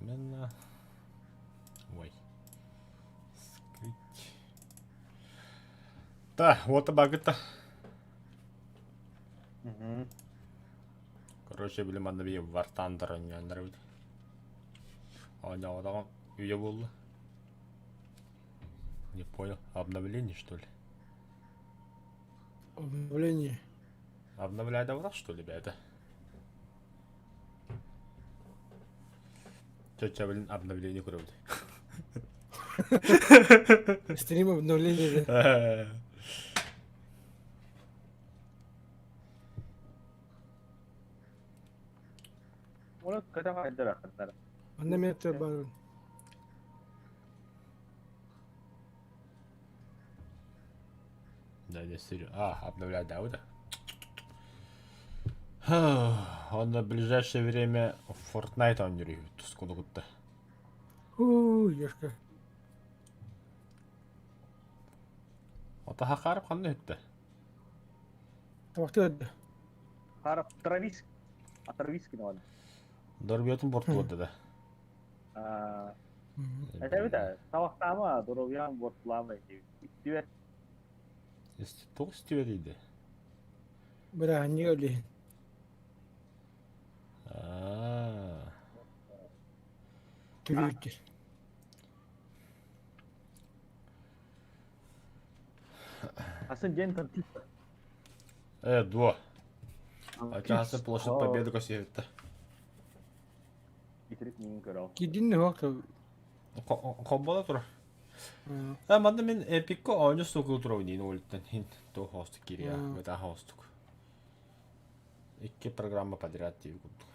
Отмена. Ой. Скрыть. Да, вот багыта. Угу. Короче, били манна би вартандыр оонньооннор эбит. Оонньооботоҕум үйэ буолла. Не понял, обновление что ли? Обновление. Обновляй давно что ли, ребята? Чё, блин, обновление көрөбүт. Стрим обновление, да? Оны көтө хайдара хаттара. Манна метр бар. Да, не серьезно. А, обновлять, да, вот. Он на ближайшее время Fortnite оонньуур тускулугутта. Уу, Ешка. Ото Хахаров ханна үттэ? Табахты да. Харап Травис. А Трависки налады. Дорбиотун бортуларда да. Это табахтаама доробьян бортулаама иттибет. Тоҕус истибэт иде. Бырааһынньык өлүһүн. Аа. Түрүүттүр. Асан день компьютер. Э, дуо. Ачаасы площадь Победы көсүһүттэ. Итирик миин көрөө. Кидин хуак Хоббола тура. А манна мин эпикко оонньуу суукул тура диин уолуттан хин тоо хоостук кириа быта хоостук. Икки программа подряд диир курдук.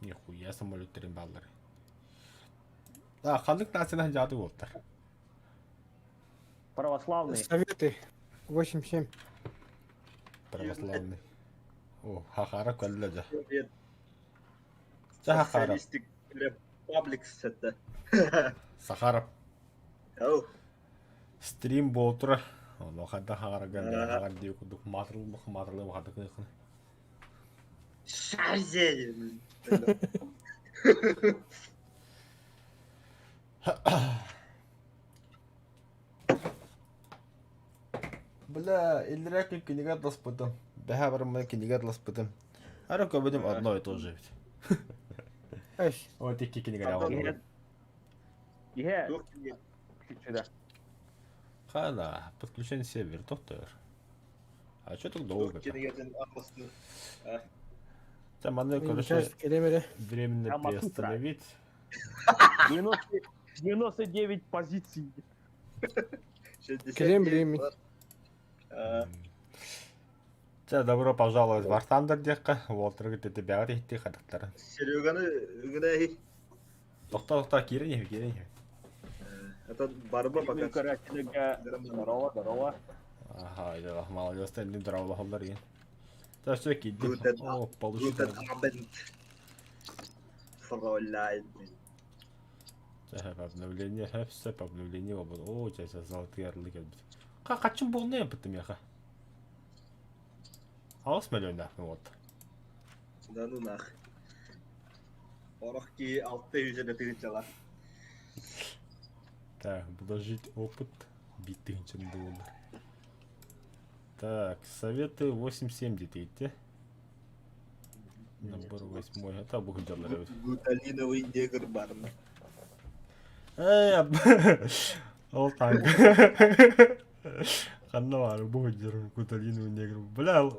Нихуя самолеттерин бааллар. Да, ханнык нацияны жааты буолтар. Православный. Советы. 8-7. Православный. О, хахара көллө дьэ. Чэ хахара. Социалистик Republic сэтэ. Сахаров. Оу. Стрим буолтура. Ону хадда хагарага хаҕар дии курдук маатырылбах маатырылым хадда кыахын. Шарзе. Бля, иллэрээ күн кинигэ атласпытым. Бэһээ барыммын кинигэ атласпытым. Ара көбүтүм одно и то же ведь. Эш. Вот икки кинигэ Иһэ. Иһэ. Күчүдэ. Хана, подключение сервер, доктор. А что так долго? Там манна, короче, временно приостановить. 99 позиций. Кэлэн билиэммин. Чэ, добро пожаловать в War Thunder диэххэ, Уолтарга тэтибэҕэр иһиттии хадыктара. Сереганы ыгына Тохто, тохто, киирэн иһэ, киирэн иһэ. Это барба пока. Көрөөччүлэргэ здорово, здорово. Ага, дела, молодец, ты здорово, холлар иин. Так, все, киирдим. О, получил. Guten Abend. Fräulein. Сөп, обновление, сөп, сөп, обновление буолбут. Оо, чэ, чэ, золотые орлы кэлбит. Хачым буолна эппитим яха. Аҕыс мөлүөннээх вот. Да ну нах. Орох ки алта жүз тыһынчалар. Так, вложить опыт. Бит тыһынчан доллар. Так, советы 8-7 где-то Набор восьмой. Это бу дьаллар эбит. Гуталиновый негр барна. Эй, ол танк. Ханна баар бу дьер гуталиновый негр. Бля,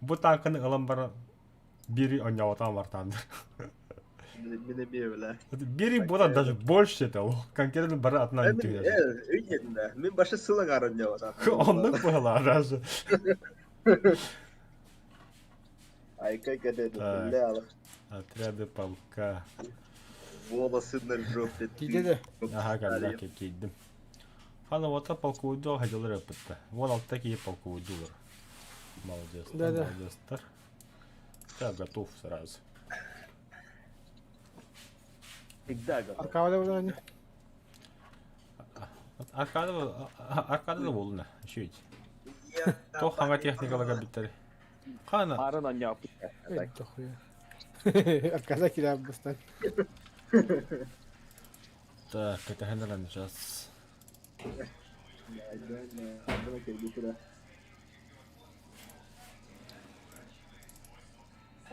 бу танканы ылан баран бири оонньоотоон бартаанды. Мин эмиэ бля. Бири була даже больше того. Конкретно бары атынан түһэр. Өйденде. Мин башы сылың арын Оннук быһалаа даже. Айка кэдэ Так. бля Отряды полка. Волосы на жопе. Тиийдэ да. Аха, кэллэ киирдим. Хана вот полковойду хадьалар ыппытта. Вон алта киһи полковойдулар. Молодецтар, Да-да. молодецтар. Так, готов сразу. Всегда готов. Аркаада буолан. Аркада, аркада да буолуна. Үчүгэй. Туох хаҥа техникаларга бүттэр. Хана. Арын онньооппут. Это хуя. Отказать килябыстан. Так, кэтэһэн эрэн сейчас.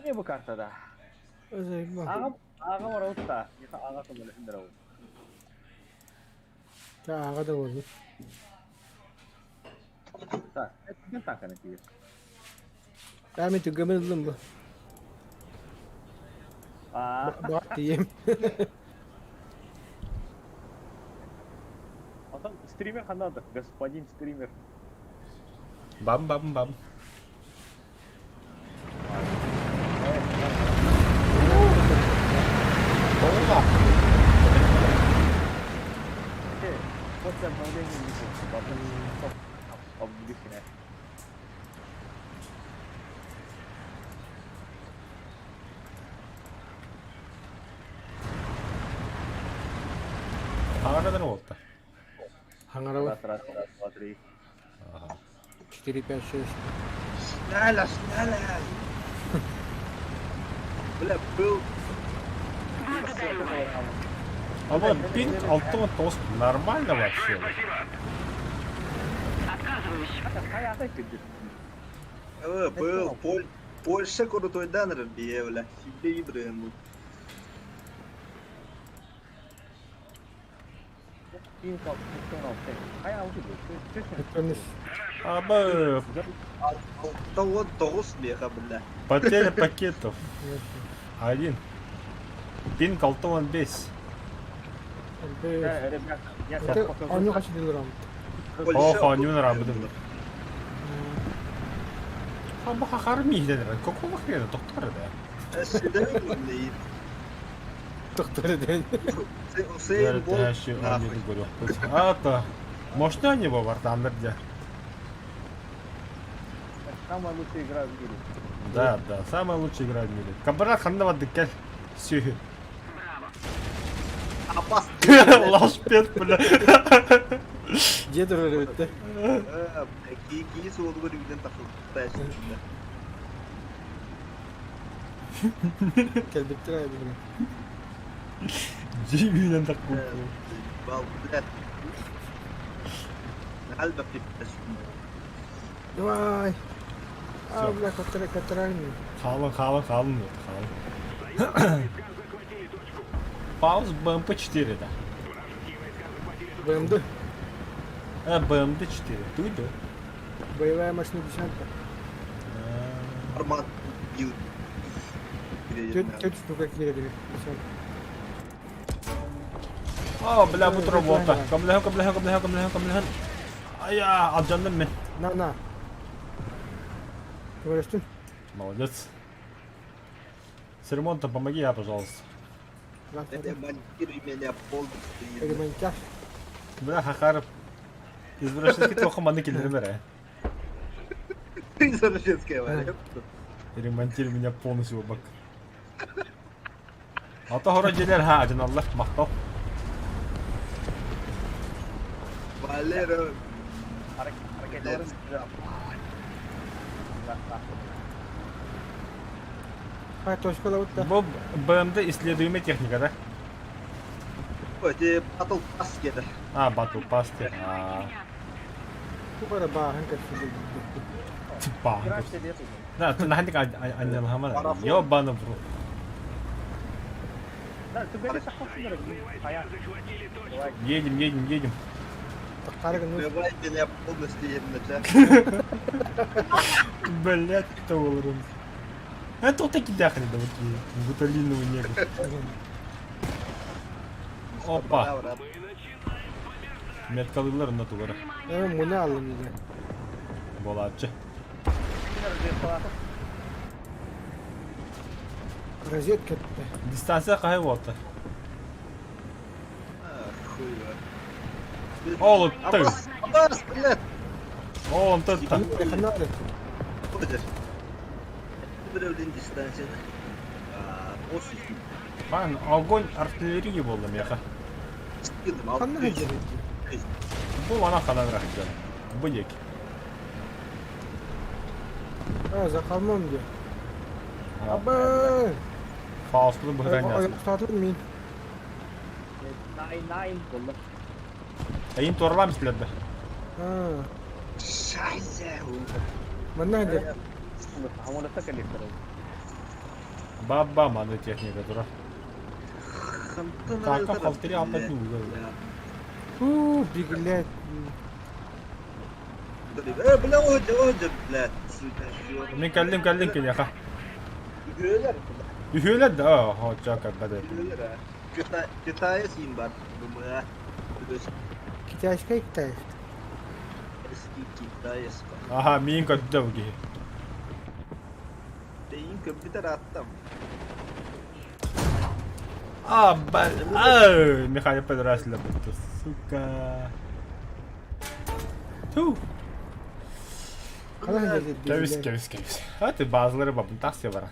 Не бу картада? Аҕам аҕам оролта. Аҕа көмөлөһүннэр ол. Аҕа да буолбут. Так, это так она тиийэр. Аа мин түгэмин ыллым бу. Аа, Баҕар тиийэм. Потом стример ханна господин стример. Бам-бам-бам. После обновления не будет. Обновление. Хаҥарадан уолта. Хаҥарабын. Раз, раз, раз, два, три. Ага. 4, 5, 6. Сняля, сняля! Бля, был... А вот пинг 6 нормально вообще. Был, Поль... Польша крутой данер бие, бля. Себе ибрен. Аба, 69 меха, бля. потеря пакетов. Один. Пинг 65. Ребята, я сейчас покажу. Ону хачы дилерам. Ох, они работают. Хаба хахарми Какого хрена, доктор, да? Доктор ден. Усейн Болт, нахуй. А-то, может, они его вартандер где? Самая лучшая игра в мире. Да, да, самая лучшая игра в мире. Кабара ханна дыккер. Сюхи. Опасно. Лашпет, бля. Дед рөлөттө. Кии суолугар үүнэн тахсыбыта. Кэлбиттэр айбыгына. Жибинен такой. Бал, бля. Альба пиппес. Давай. А, бля, которая, которая. Халын, халын, халын, вот, халын. Пауз БМП-4, да. БМД. БМД-4. Ты да? Боевая машина десанта. Армат бил. Тетя штука киирэр десант. О, бля, бут работа. Кэмлэһэн, кэмлэһэн, кэмлэһэн, кэмлэһэн, кэмлэһэн. Ая, алдьанным мин. На, на. Көмөлөстүм. Молодец. С ремонтом помоги, я, пожалуйста. Ремонтируй меня полностью. Ремонтяж. Бля, Хахаров. Извращенский туох манны киллэрмэр, Извращенская валя. Ремонтируй меня полностью, бак. А то хоро дьиэлэр ха, адьыналлар, махтал. Валера. А, точка да вот Бу БМД исследуемая техника, да? Ой, ты Battle Pass кеда. А, Battle Pass ты. А, Бу бара бааһын көрсүбүт. типа. Да, ты на хандик аннялхамана. Ёбана в рот. Да, ты говоришь, Едем, едем, едем. Тахтары гын. Давай меня полностью едем Блять, кто был Это вот такие дахали, да, вот буталиновый негр. Опа. Меткалылар на тугара. Эми муну алым диде. Болааччы. Розетка. Дистанция кай болду? Хуй. Ол ты. Абас, блядь. О, он тут. Ханады. Ходишь. Блин, дистанция. Ман, огонь артиллерии болду меха. Ханна хадыр. Бу мана ханан рахджан. Бу ек. А, за холмом где? Абы! Фаустunu быһытан ясна. Ойохтоотун мин. Nine nine буолла. Эйин туоралаан истилэр да. А, Шайзе. манна дьэ. Хамалата кэлиэхтэрэ. Баба маны техника тура. Таакка халтыри алта күнүгэ. Фу, бигилет. Э, бля, оһдьа, оһдьа, блядь, сука. Мин кэллим кэллим киниэхэ. Үһүөлэр, Үһүөлэр да, оччо кэлбэт. үһүөлэр, а. Китая син бар. Бумаа. Китайская китайская. Китайская. Аха, миин көрдө бу киһи. Бэйин көмпүтэр аттам. А, бля, Михаил Педрасля, сука. Ту. Ханан дьэ Кэбис, кэбис, кэбис. Хаты базалары бабын тахсия баран.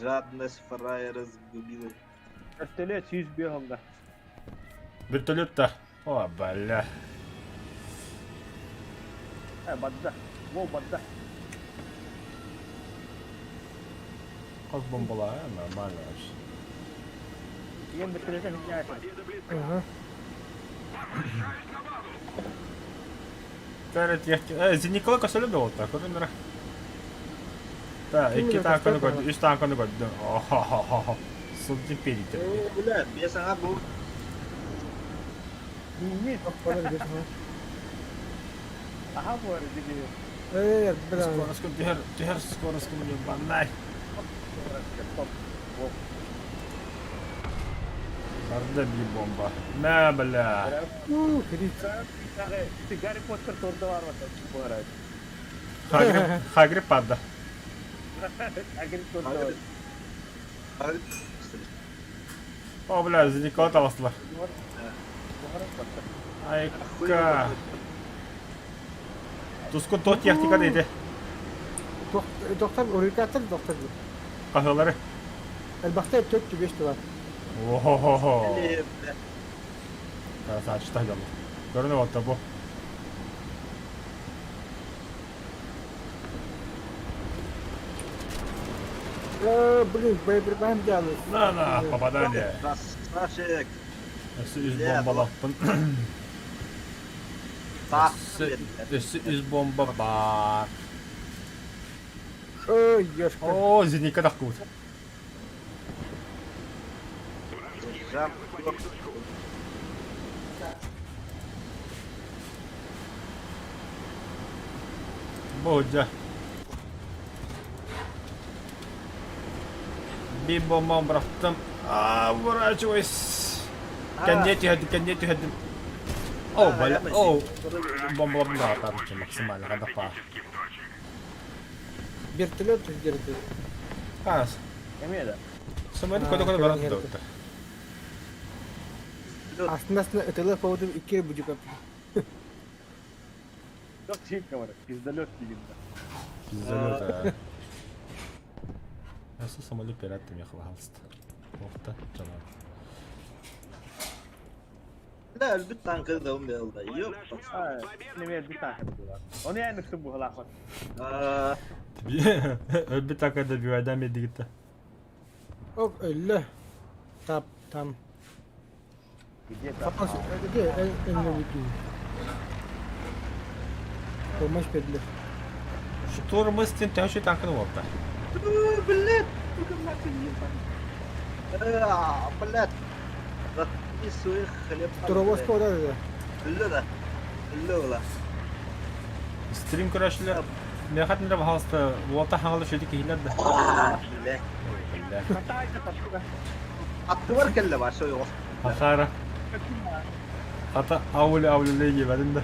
Жадность фраера сгубила. Вертолет 105 онда. Вертолет да. О, бля. Э, бадда. Во, бадда. Хас бомбала, нормально вообще. Ийэм вертолета хиннээхин. Ага. Николай Косолев буолта, көрүннэрэ. Та, икки таанканы көрдүм, үс таанканы көрдүм. О-хо-хо-хо. Сылдьып педиттер. Оо, бля, бия саҥа бу. Биинни. Барар бир. Аха буолар диги. Э, бля. Скорость түһэр, түһэр скорость баннай. Во. Барда би бомба. Мә, бля. У, крит. Гарри Поттер турда бар бата. Буолар. Хагрид, Хагрид падда. Хагрид турда бар. О, бля, за Никола табастылар. Айка. Туску тот техника дейді. Доктор, урикатор доктор. Кахалары. Элбахта төт түбеш бар. О-хо-хо-хо. Красавчик дьолу. Көрүнүп отта бу. Э, блин, боеприпасом делают. На, на, попадание. Красавчик. Өссө үс бомбалаппын. Өссө өссө үс бомба бар. Ой, ёшка. О, зенитка тахкыбыт. Бу дьэ. Биир бомбам бырахтым. А, уворачивайся. Кэнниэ түһэрдим, кэнниэ түһэрдим. О, бля, о, бомбаларым да атарычы максимально хадапа. Вертолет где-то. Хас. Эмиэ да. Самолет көтө-көтө баран тутта. Астына ытылы поводу икки будюка. Жоқ чик бар. Пиздолет деген. Пиздолет. Nasıl самолет берәттім яқылы Охта, жаман. Бля, өлбүт танкы да умел да. Ёп. Неме өлбүт танкы буолар. Ону ян үксүн буһалаахпат. Өлбүт танкы да бивайдан медигитте. Ок, өллө. Тап, там. Где-то. Где? Помощь бердилер. Штурмы стен төшү танкын болду. Блядь, блядь. Заткни хлеб. Туровозка да. Өллө да. Өллө ола. Стрим көрәшләр. Мехат нерә бахалысты. Уолта хаңалы шөйдү киһилер да. Блядь. Бля. Аттыбар келле бар, шой оғыз. Хахара. Хата аули аули леги бәдин да.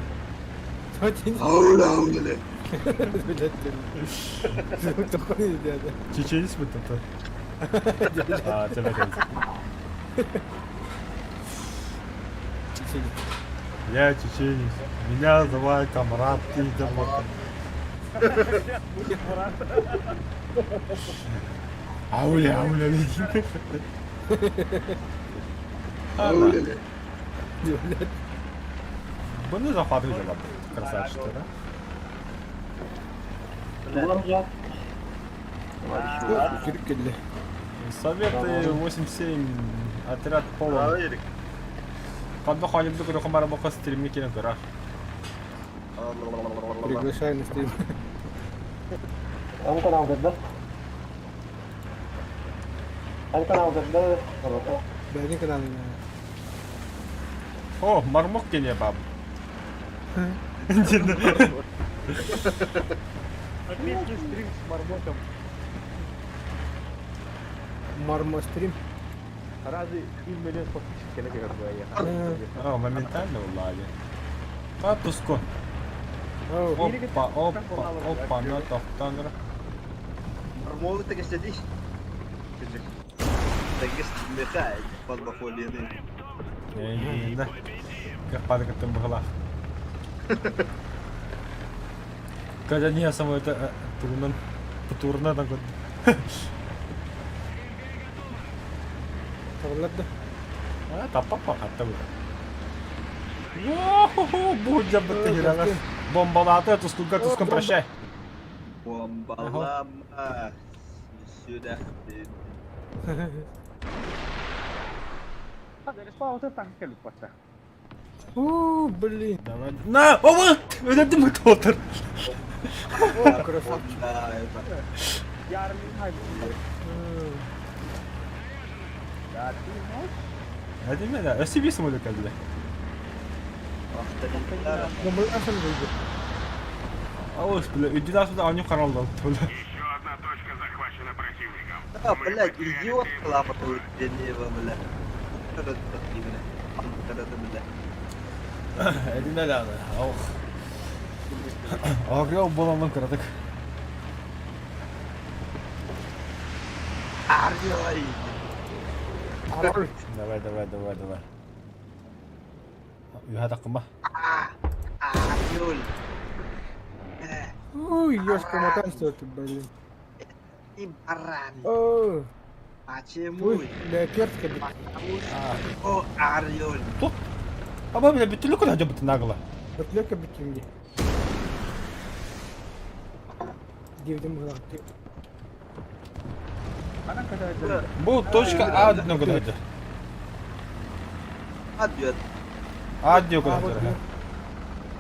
Аули аули леги. Блядь. Такой дядя. Чеченец мы тут. А, тебя Чеченец. Я чеченец. Меня зовут Камрад Тильдемот. Аули, аули, аули. Бұны захватывать жолап. Красавчик, да? Кирик кэллэ. Советы 87 отряд полон. Ханна хаалымды көрөхө барабакка стримҥэ киирэн көрөр. Приглашаю на стрим. Эн канал көрдө. Эн канал көрдө. Бэйдин каналын. О, мармок кене баб. Отметьте стрим с мармоком. Мармострим. Разве 1 миллион подписчиков кэлэ кэлэ О, моментально улали. А, туску. Оу. Опа, опа, опа, на тохтаныр. Мармолы так сидишь. Так мехай, подбахолины. Да. Как падает быһылаах. Когда не само это тугунан турна так вот. Табыллар да. А, таппаппа хатта бу. О, бу жабытты хирага. Бомбалааты тускулга тускун прощай. Бомбалама. Сюда. Уу, блин. Давай. На, оба! Өлөрдүм отыр. О, красавчик. Да, это. Hadi да, өсі бес самолет кәлді. Авторитар. Бомбалар выйдет. Алыс, бля, үйден асуда аню қаралды. Еще одна точка захвачена противником. А, блядь, идиот лапа твою дерево, бля. Бля. Эдине да, ох. Орел баланын кырадык. Орел. Ароль. Давай, давай, давай, давай. Үһэ тақыма. Орел. Ой, ёшка, мотайся ты, блин. И баран. О, Почему? ой, бля, перцка, блин. Потому что орел. Тут. Аба, бля, бүтүлү куда жабыты нагло. Вертолетка битимди. Девдим была. Бу точка А дно куда Адъет. А дно куда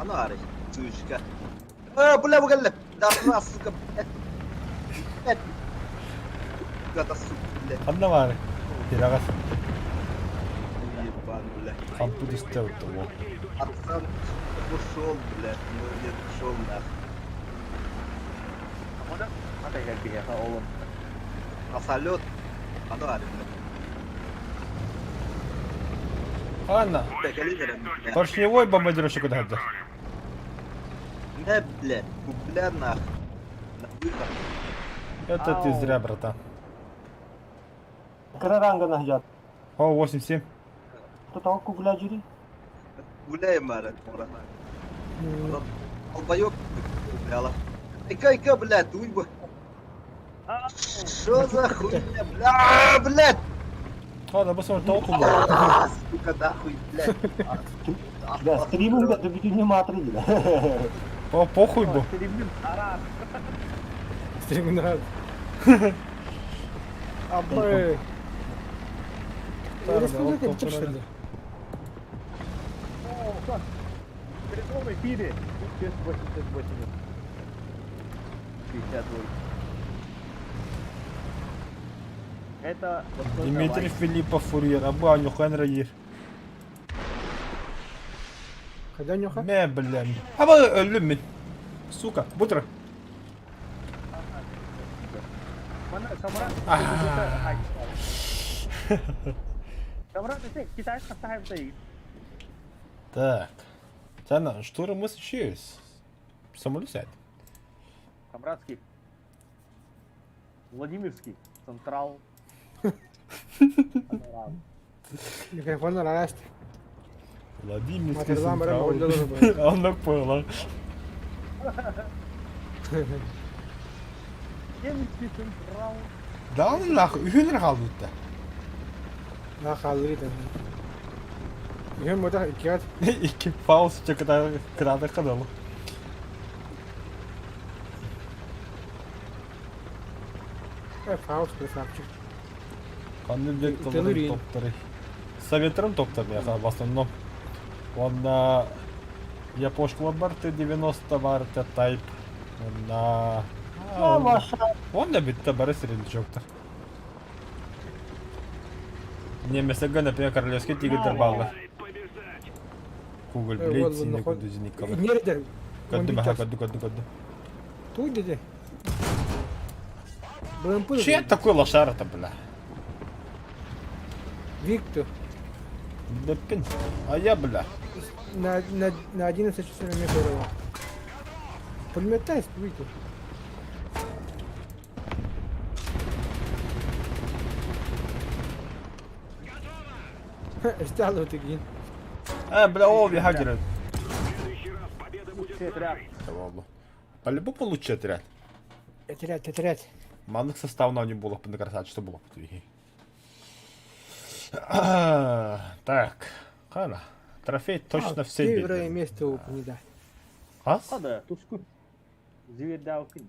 Ана арый. Сучка. А, бля, бля, да, сука, блядь. Блядь. Гата, сука, блядь. Ханна бар. Тирагас. Ебан, блядь. Компьютер того. Пацан ушел, блядь. Ну, не ушел, нахуй. А салют. Ана арый, блядь. Анна. Бля, калибром, блядь. Поршневой бомбардировщик куда Да, блядь. Бля, нахуй. На выход. Это ты зря, братан. Кыра рангана хажат. О, 8-7. Тотал кугуля жири. Гуляй, Мара, брат. Долбоёб, гуляла. Эка, эка, блядь, уйба. Что за хуйня, бля, блядь? Ладно, бу толку был. А, сука, нахуй, блядь. Да, стриминг да бүтүнү матры дила. О, похуй бу. Стриминг. Абы. Республика битир что ли? В прямом эфире 88 52. Это Дмитрий Филиппов Фурьер, абу аню хенра ер. Когда нюха? Мә, бля. Аба өллүм мин. Сука, бутра. Так. Тана, штурм мы сейчас. Самолет сядь. Камрадский. Владимирский. Централ. Микрофон араст. Владимирский Матердам, централ. бара, Он понял. Владимирский Централ. Да он нахуй, үһүнер қалды да. Да, халлы да. Үһүн мода иккат. Икки пауза кыдады кыдалы. Фауст красавчик. Ханнык диэт тылларын топтары. Советтерым топтар миэхэ в основном. Уонна япошкалар бар Т-90 бар Т-Type. Уонна... Уонна бүттэ бары сиринчоктар. Немецтергэ, например, королевский тигрдэр бааллар. Куголь, блядь, синий кудузиникова. Нердер. Көрдүм, аха, көрдү, көрдү, көрдү. Туй деди. БМП. Че такой лошара-то, бля? Виктор. Бэппин. А я, бля. На, на, на 11 часов первого. Пулеметтай, Виктор. Ыстаал тигин. Э, бля, о, хакеры. Отряд. По-любому лучший отряд. Отряд, отряд. Маннык составно не было бы красавчик, что было бы. Так, хана. Трофей точно все Первое место не да. Ас? Хада, туску. Звердаукин.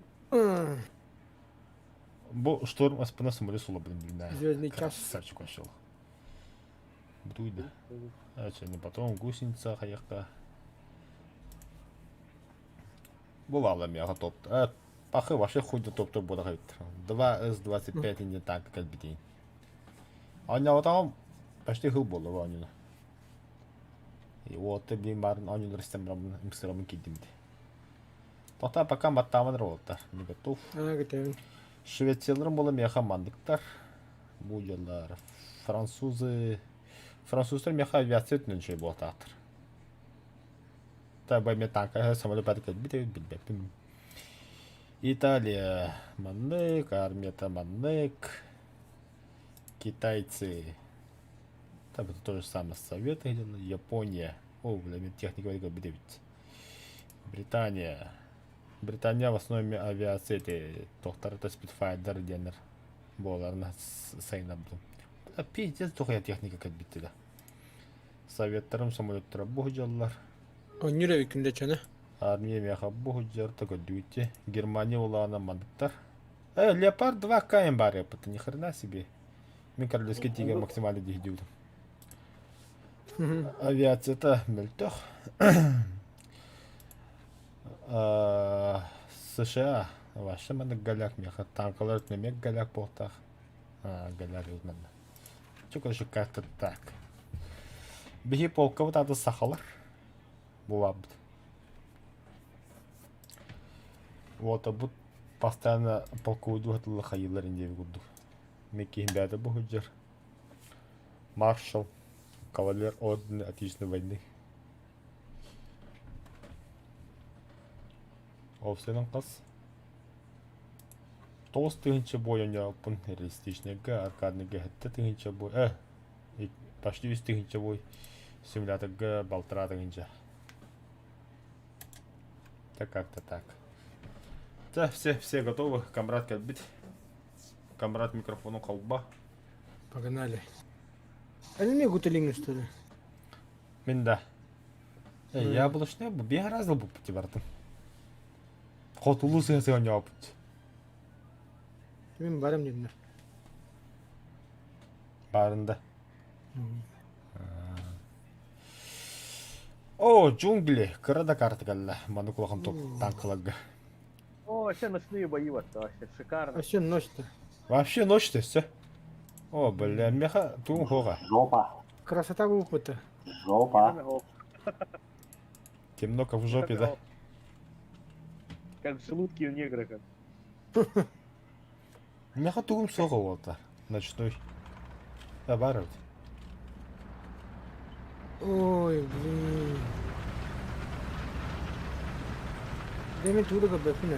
Бу штурм СПН самолет сула, блин, блин. Звездный час. Красавчик вообще. Буду. А не потом гусеница хаякка. Бывало мега топ. Пахы вообще хуй до топ топ буду 2С-25 не так, как битин. А не там почти хыл было, они. И вот ты блин барын они растем рабын имсырабын кидимди. Тота пока маттаман роботтар. Не готов. Швецияларым бола меха мандыктар. Бу дьаллар французы французтар меха авиация өтүнөн үчүгэй буолтаахтар. Та бу эмиэ танка самолет кэлбит эбит билбэппин. Италия маннык, армията маннык, китайцы там это то же самое Советы где Япония. О, бля, техника кэлбит эбит. Британия. Британия в основе авиация эти тохтар это Спитфайдер диэннэр буоларына сайыннарбытым. Пиздец тухайа техника кэлбит да. Советтарым самолеттара бу дьаллар. Оннюра күндэ чана. Армия меха бу дьарта көрдүүтэ. Германия улаана мандыктар. Э, Леопард 2 КМ бар это ни хрена себе. Мен королевский тигр максимально дихдиудum. Авиацията мөлтөх. США вообще маннык голяк меха танкалар өтнемек голяк буолтаах. Голяк манна. Чё, короче, как-то так. Биһи полкабыт аты сахалар. Булабыт. Вот, а бут постоянно полковой хатылы хайылар индеви курдук. Меккихин бәді бу худжар. Маршал, кавалер ордена Отечественной войны. Офсенен қыз. 9 тыһыынча бой оонньооппун реалистичныйга, аркадныйга 7 тыһыынча бой, почти 3 тыһыынча бой, симуляторга 1,5 тыһыынча. Так как-то так. Да, все, все готовы, Камрад кэлбит. Камрад микрофону холба. Погнали. Они мне гуталинг что ли? Мин да. Э, яблочный бу биир разыл бу пути бардым. Хотулу сыһа сыһа оонньооппут. Мин барым дедим. Барында. О, джунгли, кыра да карта кэллэ. Маны кулахан топ танкаларга. О, вообще ночные бои вот, вообще шикарно. Вообще ночь-то. Вообще ночь-то все. О, бля, меха тугум хога. Жопа. Красота опыта. Жопа. Темно, как в жопе, да? Как в желудке у негра. Как. Меха тугум сога вот Ночной. Да, бар Ой, блин. Дэ мин тугу да көрбөппүн.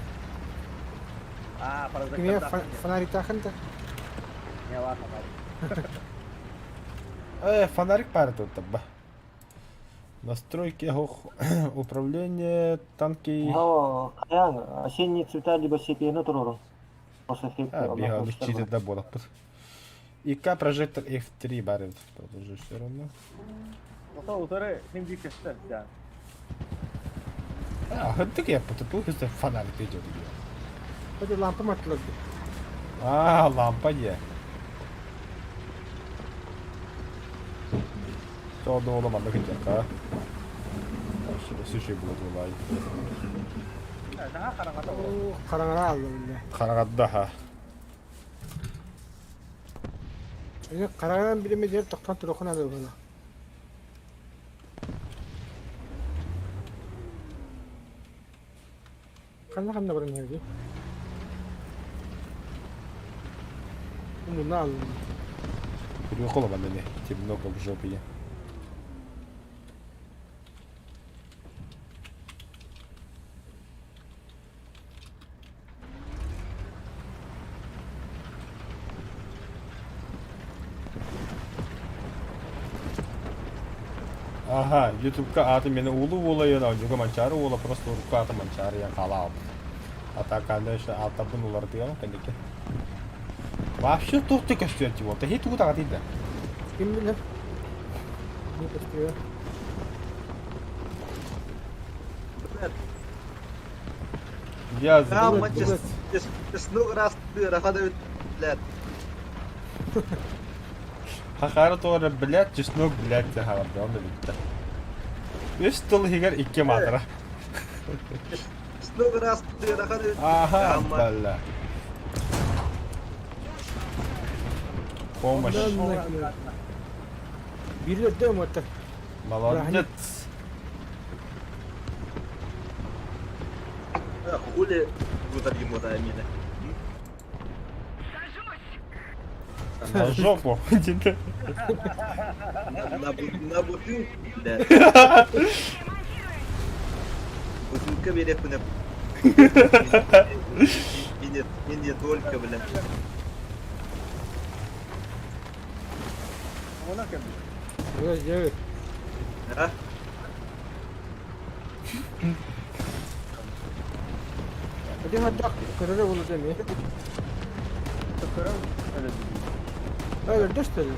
А, пора Кимиэ фонарик таханта. Не, ладно, ладно. Э, фонарик пара тут ба. Настройки, ох, управление, танки. Но, Каян, осенние цвета либо сепия туруру. После эффекта. А, бега, читер да болаппыт. ИК прожектор F3 баар. Продолжу все равно. Ну, утары, ним дикесте, да. А, хоть я потупил, фонарик идет. Hadi лампа матлады. Аа, лампа дии. Тоҕо манна кытыахха. Өссө була туолай. Наһаа хараҥата олорор. Хараҥара аалла биллэ. Хараҥарда ха. Хараҥаран биримэ тохтоон туруоххун наада буолла. Ханна-ханна баран иһэбитий? Муна аллым. Перехол манна темно как в жопе я. Ага, ютубка ааты мени улуу уола йөн оонньууга Манчаары уола просто урукку аата Манчаары диэн хаалаабыт. А так аны еще ааттарбын уларытыам кэнники. Вообще туох да көстүөччү буолта. Хи тугу таҕатый да? Ким билэр? Не көстүө. Я Да, честно раз ты рахадовит, блядь. Хахара тоҕо блядь, чеснок, блядь, хаҕарда, онно бүттэ. Үс тыл иһигэр икки маатыра. Чеснок раз ты рахадовит. Аха, бля. Помощь. Биир өрдөм оттор. Молодец. Хули вытаргим вот амина. На жопу. На бутылку, блядь. Бутылка берет мне. И не, и не только, блядь. Она кем? Подожди. А? Один отдах, көрөрө буолу деми. Өлөрдө что ли?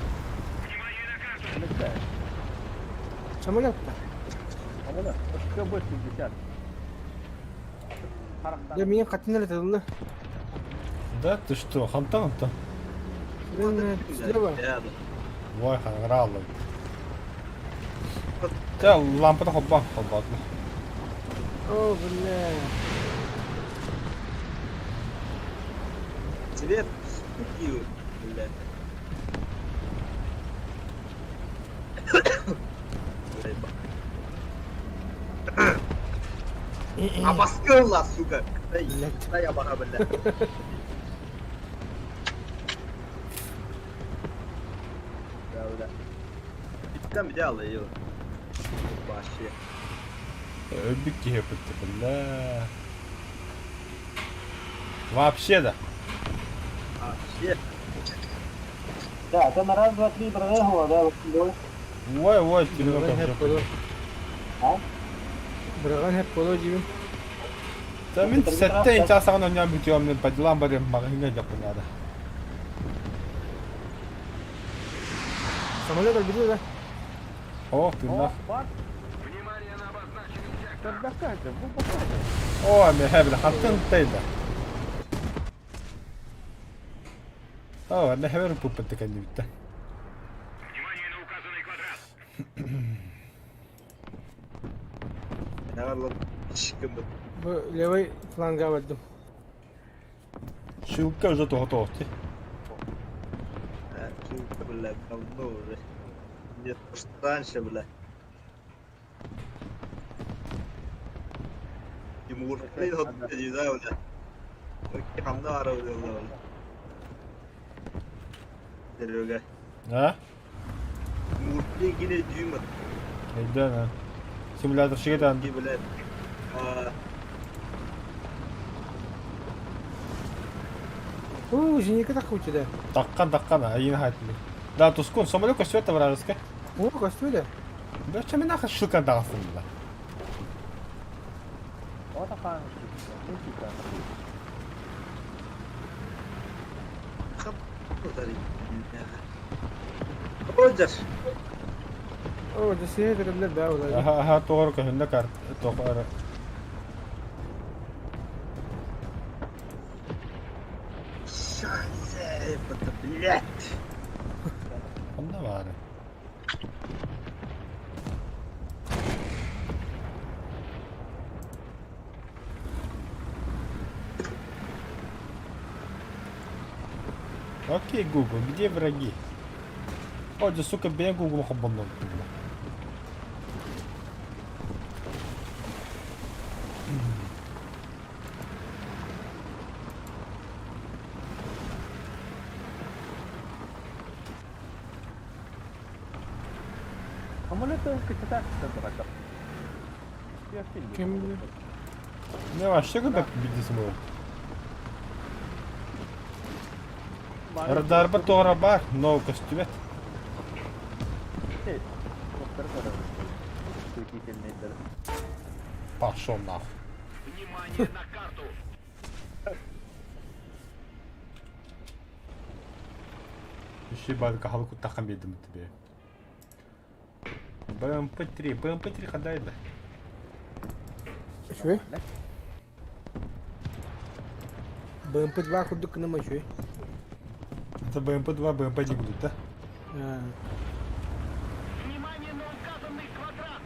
Самолет-то. КБ-60. Да меня хатыннар тылла. Да ты что, хантан хантан. Слева. Ой, хаҥыраллым. Чэ, лампата холбоо, холбоотум. О, бля. Цвет, суки, блядь. Обоскала, сука! Дай, дай я бара, блядь. Да, бля. Там взял ее. Вообще. Өлбүт киһи өпүттэ, бля. Вообще да. Вообще. Да, это на раз, два, три прорегула, да, бой. Ой, ой, темно как в жопе. А? Быраган хеп боло диибин. Да мин сэттэ инча саҕана онньоон бүтүөм по делам барыам маҕаһыыҥҥа дьоппун наада. Самолет өлбүтэ да? О, тыыннаах. О, миэхэ бile хантан тайда. О, миэхэ бэр пуппут кэннибиттэ. Внимание на указанный квадрат. Бу левый фланга бардым. Шилка уже тоҕо-тоҕо Бля, давно уже. Нет, может раньше, бля. Тимур, блин, не знаю, бля. Хамнара, бля, бля. Серега. А? Тимур, блин, гине дюйма. Өйдөөн, симулятор даҕаны. Блядь. О, зенитка так у тебя. Таккан, таккан, айын хайтылы. Да, тускун, самолет көстүбэт вражеский. О, көстүбэ. Да, чем нахуй шилкан даҕасын да. Роджер. О, да сиэ көрөллөр баа улар. Аха, аха, тоҕор көһүннэ карт, тоҕор. Блять! Онно баара. Окей, Google, где враги? О, да сука, бэйэҥ Google холбонно. Самолет кычата сытар. Ким билэр? Не вообще когда победил самолет? Радарба туора баар, но көстүбэт. Пошел нахуй. Внимание на карту! Еще бабка халку тахам биэрдим тебе. БМП-3, БМП-3 хадайда. Үчүгэй. БМП-2 курдук гынама үчүгэй. Это БМП-2, БМП-1 будут, да? Внимание на указанный квадрат!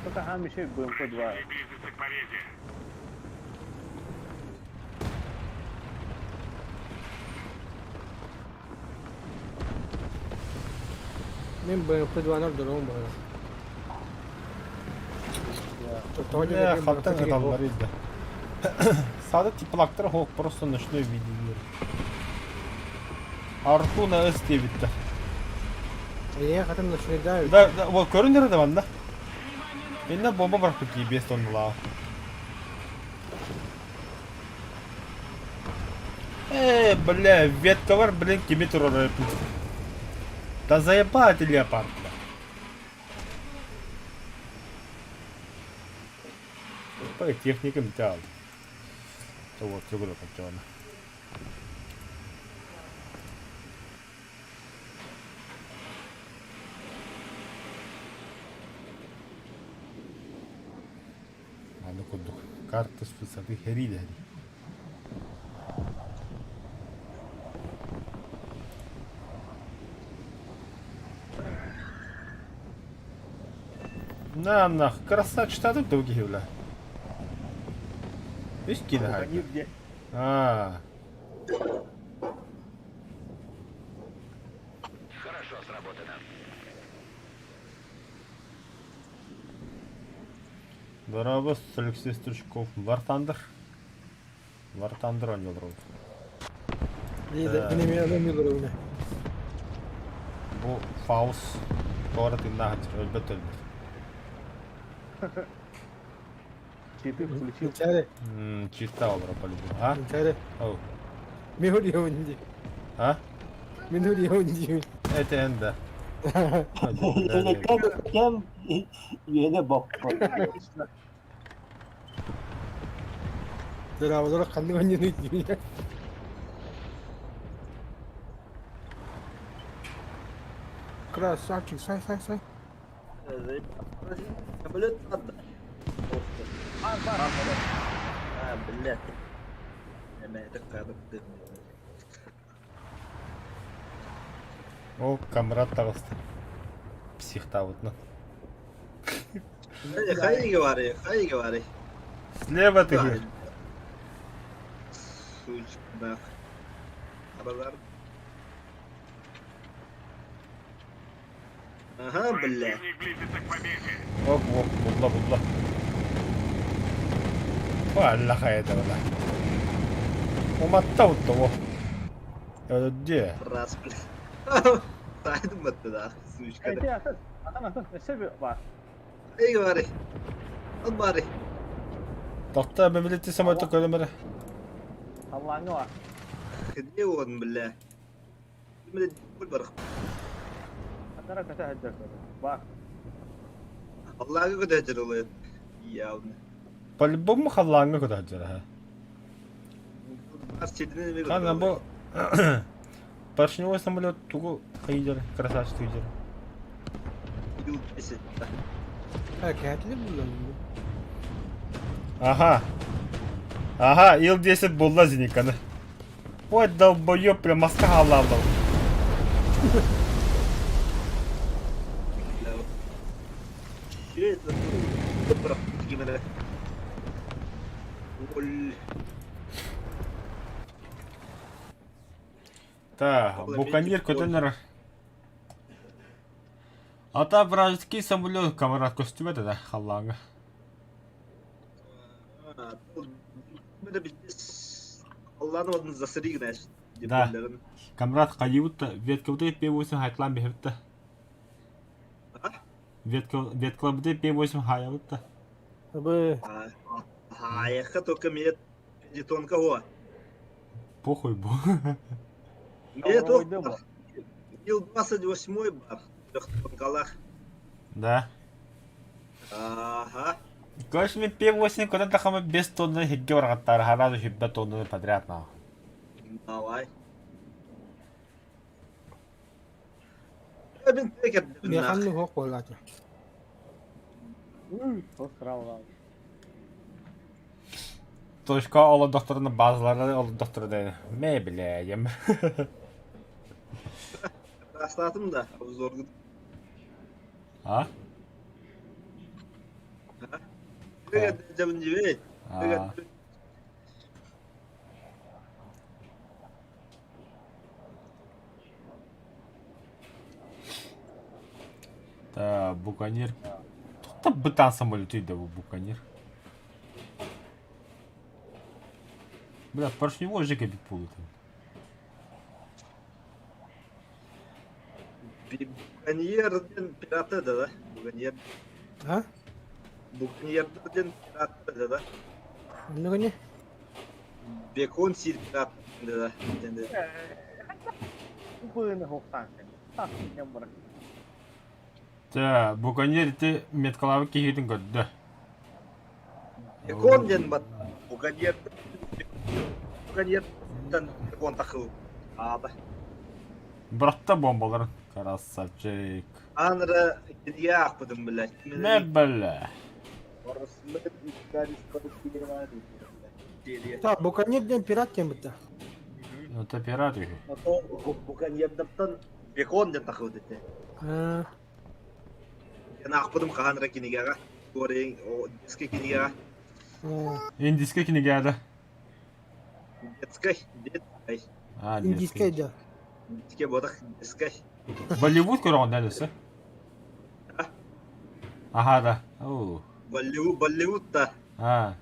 Только хам еще БМП-2. Близится к победе! Мин БМП-2 ордоруом баҕарабын. Бля, хантан ыталлар да. Сада теплактар хоок просто ночной видение. Арту на С диэбиттэр. Эйэ хатан ночной да Да, да, вот көрүнэр да манна. Инна бомба барахпыт кии 5 тонналаах. Э, бля, веткалар, блин, кими турар Да заебал ты леопард, бля. По техникам тял. Вот, все кончено. Аны курдук карта списаты хэриилэһэр. На нах, красавчик тугу киһи бля. Үс киинэ хаайда. Аа. Хорошо сработано. Дорообо, Алексей Стручков. War Thunder. War Thunder оонньуулар Эмиэ Бу Фаус туора тыыннаах өлбөт өлбөт. Читы включил. Чита олоро по-любому. А? Оу. Мин үрүйэбин дии. А? Мин үрүйэбин дии. Это энда. Кэм кэм үөнэ боппот. Дорооболоро ханнык оонньууну дии. Красавчик, сай сай сай. Самолет надо. А, блядь. Эмэ, это О, камрад таҕыста. Психтаабытынан. Хайа говори, хайа говори. Слева ты говоришь. Сучка, нах. Абазар. Ага, бля. Противник близится к победе. Оп, оп, булла, булла. Алла хайа бала. Уматта утта Дьэ. Раз, бля. Тайдым батты да, сучка. Эти атын, атын, атын, өссө бар. Хайа говори. От бары. Тохтоо бэбилити самолету көрөмөрө. Аллаңы бар. Где он, бля? Бля, бар. Атара көтө хәддер. Бар. Аллага көтәҗер ул. Явно. По-любому халлааҥҥа көтө ха. Бар читини Ханна бу поршневой самолет тугу хайдер, красавчик хайдер. Ил 10. Кээтили булла. Ага. Ага, Ил-10 булла зениканы. Ой, долбоёб, прям маска халлааллар. Та, Буканьер көтөн эрэр. Ата вражеский самолет камера көстүбэт этэ халлааҥҥа. Да. Камрад хайыыбыт да веткабыты П8 хайтлаан биһэбит да. Ветка веткалабыты П8 хаайабыт да. Абы. Хаайахха только мет жетонка хуа. Похуй бу. Мет Ил 28 бар. Тонкалах. Да. Ага. Короче, мен П8 көтөн тахама 5 тонна хигге баргаттар, харазы хиббе тоннаны подряд нахуй. Давай. Механный хоқ болатын. Точка олордохторуна базалары олордохтору да мэ билээйим. Растатым да, обзоргут. А? А. Та Буканир. Тут бытан самолеты да Буканир. Бля, поршневой же кабит там. Буканьер диэн пираты да, да? Буканьер. А? Буканьер диэн пираты да, да? Оннук ини? Бекон сир пират да, да. Та, Буканьер ити меткалаабыт киһитин көрдө. Бекон диэн бат. Буканьер. Буканьертан бекон тахыл. Аата. Братта бомбаларын. Красавчик. Анра кинигэ аахпытым бля. Не бля. Та, Буканьер диэн пират диэн бытта. Это пират үһү. Буканьердартан бекон диэн тахыл дете. А, Ян аахпытым хаһан кинигэҕэ. Туорайын детскай кинигэҕэ. а, Индийскэй кинигэ да. Детскай, детскай. А, индийскэй да. Детскай бодах детскай. Болливуд көрөҕүн да өссө? Аха да. Оу. Болливуд, Болливуд да. А.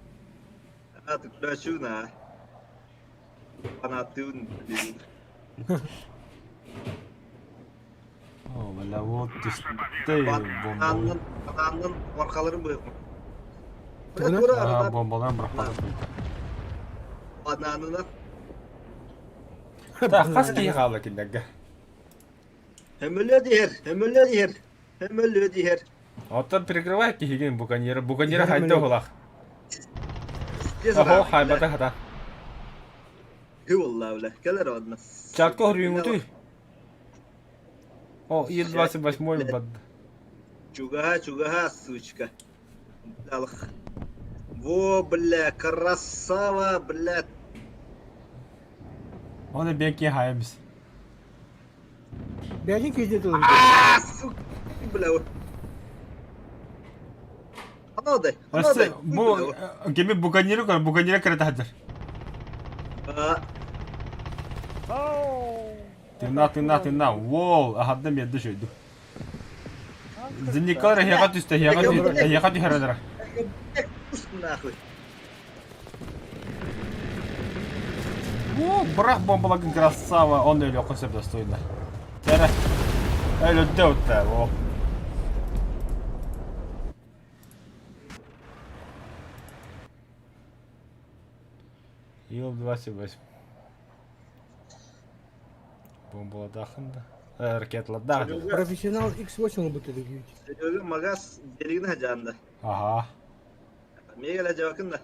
А, ты на. Фанатыын Болливуд. О, Болливуд түстэй бомба. Аннын, аннын арқаларын быйық. Тугуна? А, бомбаларын бырахпатым. Бананына. Та, хас киһи хаалла кинилэргэ? Өмөлө диһэр, өмөлө диһэр, өмөлө диһэр. Оттон прикрывай киһигин буканьера, буканьера хайда уһулах. Охо, хайбата хата. Хы болла бля, кэлэр одна. Чатка хоруйуҥутуй. О, Ил-28 бад. Чугаһа, чугаһа, сучка. Алх. Во, бля, красава, бля. Оны беки хайбис. Бэйэтин киһитэ тылын. А, сука, бля. Анадай, анадай. Бу кеми буканьеру көр, буканьера кэрэ таһдыр. Тына, тына, тына. Вол, ахадда медді шөйді. Зинникалар эһиэхэ түстэ, эһиэхэ эһиэхэ түһэрэлэрэ. Нахуй. О, брах бомбалагын красава, он өлүөххэ сөп достойно. Кэрэ. Өлөддө утта, о. Ил-28. Бомбаладахын да. Ракеталадах. Профессионал X8 ылбыт этигит. Серега магаз делигин хажаанда. Ага. Мега жабакын да.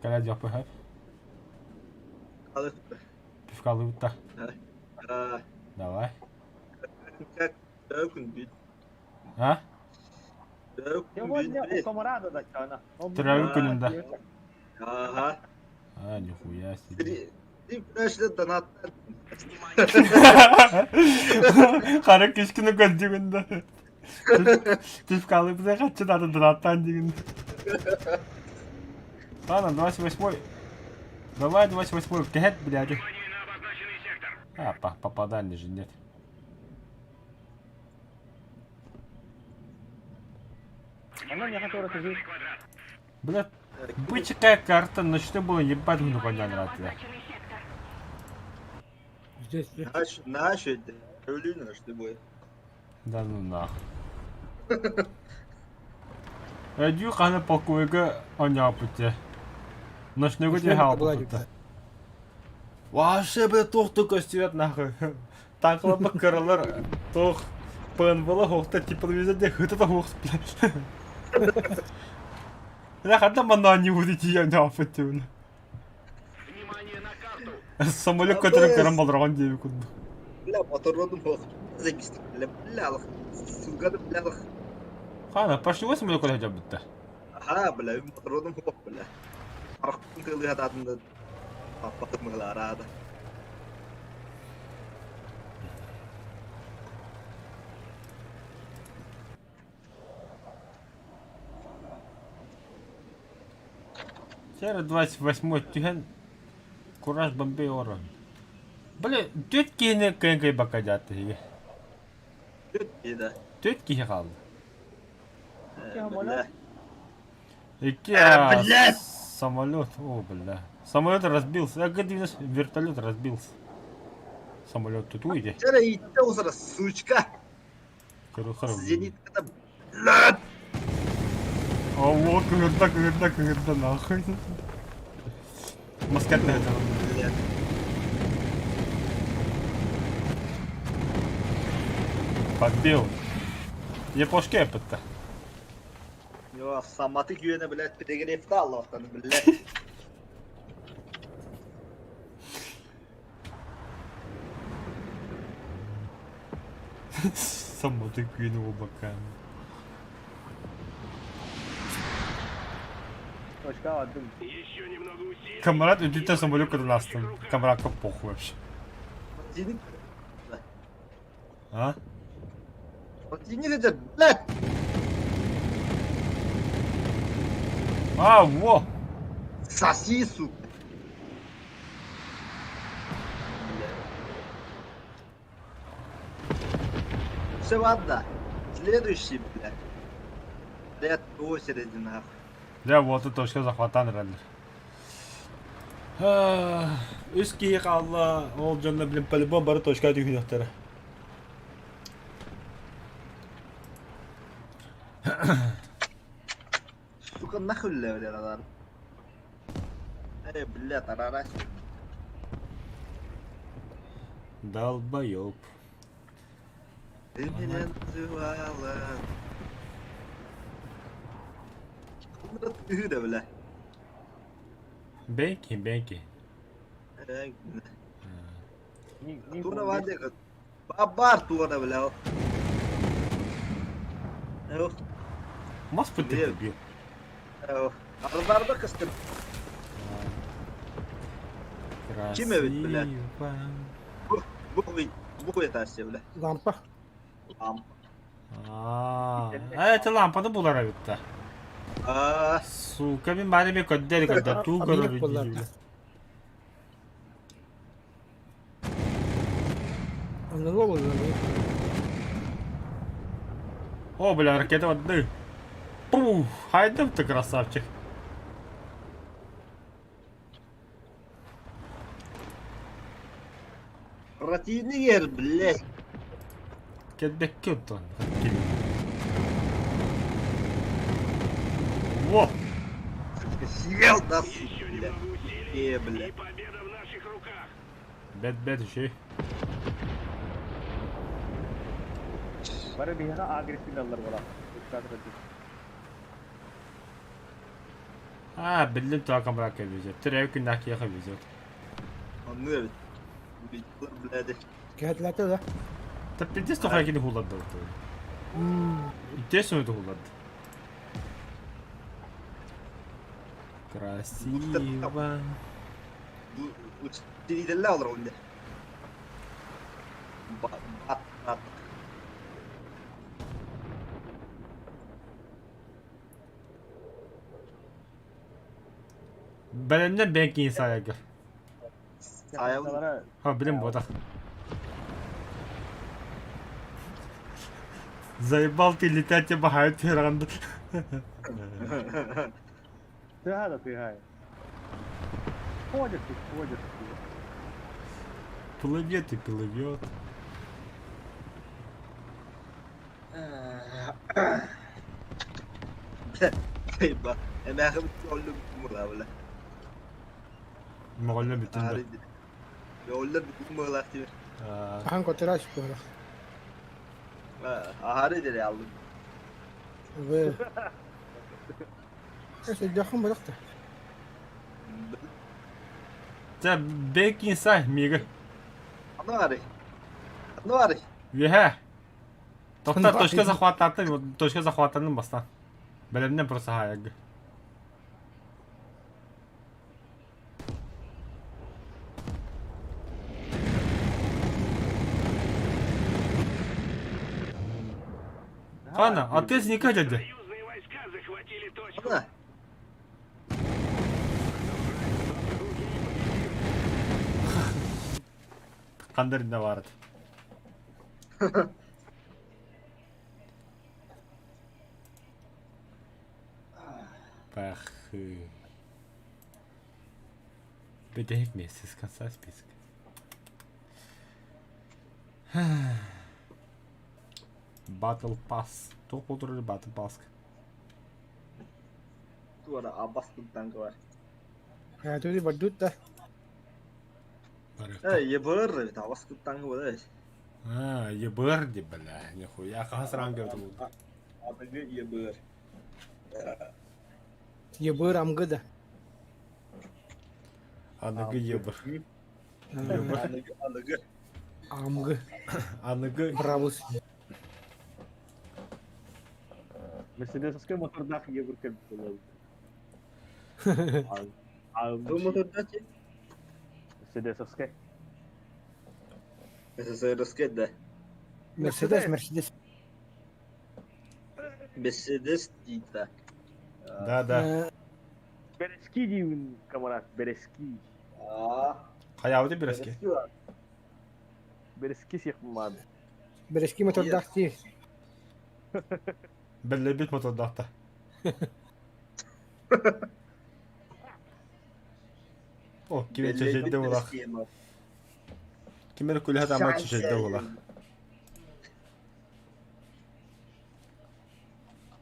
Кэлэ дьоппу хөп. Алып. Пивкалыбытта. Давай. Как күн бит. А? Сегодня у комрада дачана. Төрөөбүт күнүн да. Ага. А, нихуя себе. Ты донат. Хара кишкини көрдүгүн да. Түфкалыбыза хаччы даты донаттан дигин. Ладно, 28 Давай 28 кэһэт, блядь. Внимание на обозначенный сектор. А, попадания же нет. Онон яха туора түһүү. Квадрат. Бля, бычькая карта, но что было ебать ну коня нравится. Здесь, здесь. Наш, наш, өлүүнү что будет. Да ну нахуй. Эдүү хана полковига оняпыте. Ночного Ночной дьаһалбыта. Вообще, бля, туох да көстүбэт нахуй. Танкаларба кыралар туох ПНВ-ла хуохта тепловизор хыта да хуох, блядь. Бля, ханна манна не будет идти оняпыте, бля. Внимание на карту. Самолет көтөрөн көрөн болоргон диэби курдук. Бля, мотородум бох. Запись. Бля, бля, сука, бля. Хана, пошли самолет көтө жабытта. Ага, бля, мотородум бох, бля. Арахтын тылы хататында паппатым арада. Сера 28 түһэн Кураж бомбей орон. Бля, түөрт киһини кыайан кыайбакка дьаатты иһигэ. Да. Түөрт киһи хаалла. Бля. Икки А, блядь! самолет. О, бля. Самолет разбился. А, где вертолет разбился. Самолет тут уйди. Вчера и узра, сучка. Зенитка, блядь. О, вот, кыгырда, кыгырда, кыгырда, нахуй. Маскатная Блядь. Подбил. Япошка эппетте. Йо, саматы күйені, блядь, перегревті Аллахтан, блядь. Саматы күйені обакан. Точка адым. Еще немного усилий. Камрад, үдүтэ самолет кырдастым. Камрадка похуй вообще. Зенит, А? зенит, блядь. А, во! Соси, сука. Все, ладно. Следующий, блядь. Блядь, очереди, нахуй. Дьэ, вот точка захватан эрэллэр. Үс киһи хаалла, ол дьонно, блин, по-любому бары точка түһүөхтэрэ. Сука, нахуй, бля, алар. Эй, блядь, арарась. Долбоёб. Ты меня называла. Ты, бля. Бенки, бенки. Эй, Тура вадик. Бабар тура, бля. Эх, Мас Нет. бил. эх. Ардарда кыстыр. Ким эбит, бля? Красиво. Бу бу этасы, бля. Лампа. Лампа. А, а это лампаны булар эбит А, Сука, мин бары мен көддер көддер туу Объект көрөр булар. дии. Аналог О, бля, ракета воды. Пух, хайдам ты красавчик. противник, блядь. Кэлбэккэ оттон. Во! Сука, съел, да, сука, Еще бля. немного усилий. Э, бля. И победа в наших руках. Бэт-бэт еще. Бары биһиэхэ агрессивный аллар буолар. Точка адым. А, биллим туа камрака везет. Терәк күннәк яха везет. Он ну ведь. Блядь. Кэтләтә да. Та пиздец тухай кини хулады. Интересно это хулады. Красиво. Бу учителлэр олороллор. Бат бат. Бэлэмнэр бэйэн киин саайаргар. Саайабын. Ха, билим буотах. Заебал ты летать бахают түһэрэҕин. Тыаһа да тыаһа. Ходит и ходит. Плывет и плывет. Бля, эмээхим оллум мыла бля. Моҕолло бүтүн да. Оллар бүтүн мылах диир. Ахан котыраш буолар. Аһары дире алдым. Вы. Сылдьаххын бырахта. Чэ, бэкин сай, мига. Аны бары. Аны бары. Үөһэ. Тоқтар, точка захваттаатын, точка захваттанын бастан. Бэлэмнэн просто хаайарга. Хана, отец не дядя. Союзные войска захватили точку. Ана. Хандарында барыт. Пахы. Бүтэһик месяц с конца списка. Battle Pass. Туох буолтур Battle Pass. Туора абас танка бар. Түди бардут да. Э, ебыр, абас танка бар. А, ебыр ди, бля, нихуя, хас ранга это был. Аныгы ебыр. Ебыр амгы да. Аныгы ебыр. Аныгы, аныгы. Амгы. Аныгы Бравус. Мерседесовскай мотордаах ебыр кэлбит буолабыт. Бу моторда чи? Мерседесовскай. СССР да. Мерседес, Мерседес. Мерседес дейді. Да, да. Берески диибин, камарат, берески. Аа. Хайаабыты берески. Берески сиэх маады. Берески мотордаах дии. Бэллэбит мотордаахта. О, ким чэчэйдэ булах. Ким эрэ күлэһэ таама чэчэйдэ булах.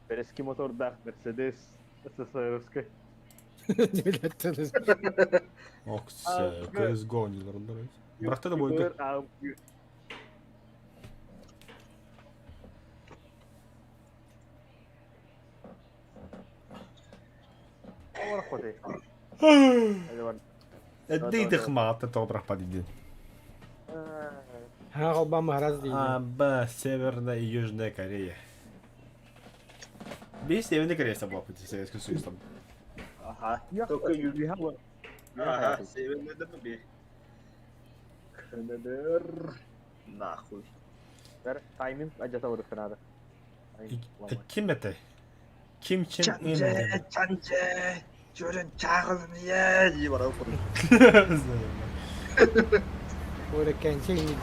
Берески мотордаах Мерседес СССРскай. Ок, CSGO нилар Бырахта да бойга. Эдди хмаата тоҕо диэн. Ха, Обама раз дии. А, Б, Северная и Южная Корея. Бей Северная Корея собаку, Советский Союз там. Ага. Только Южная. Ага, Северная да бей. КНДР. Нахуй. Тайминг адьята надо. Ким это? Ким Чен Ын. Чанче, чанче. Чөрөн чаагылын ээ дии барар. Ora кэнчэ ини.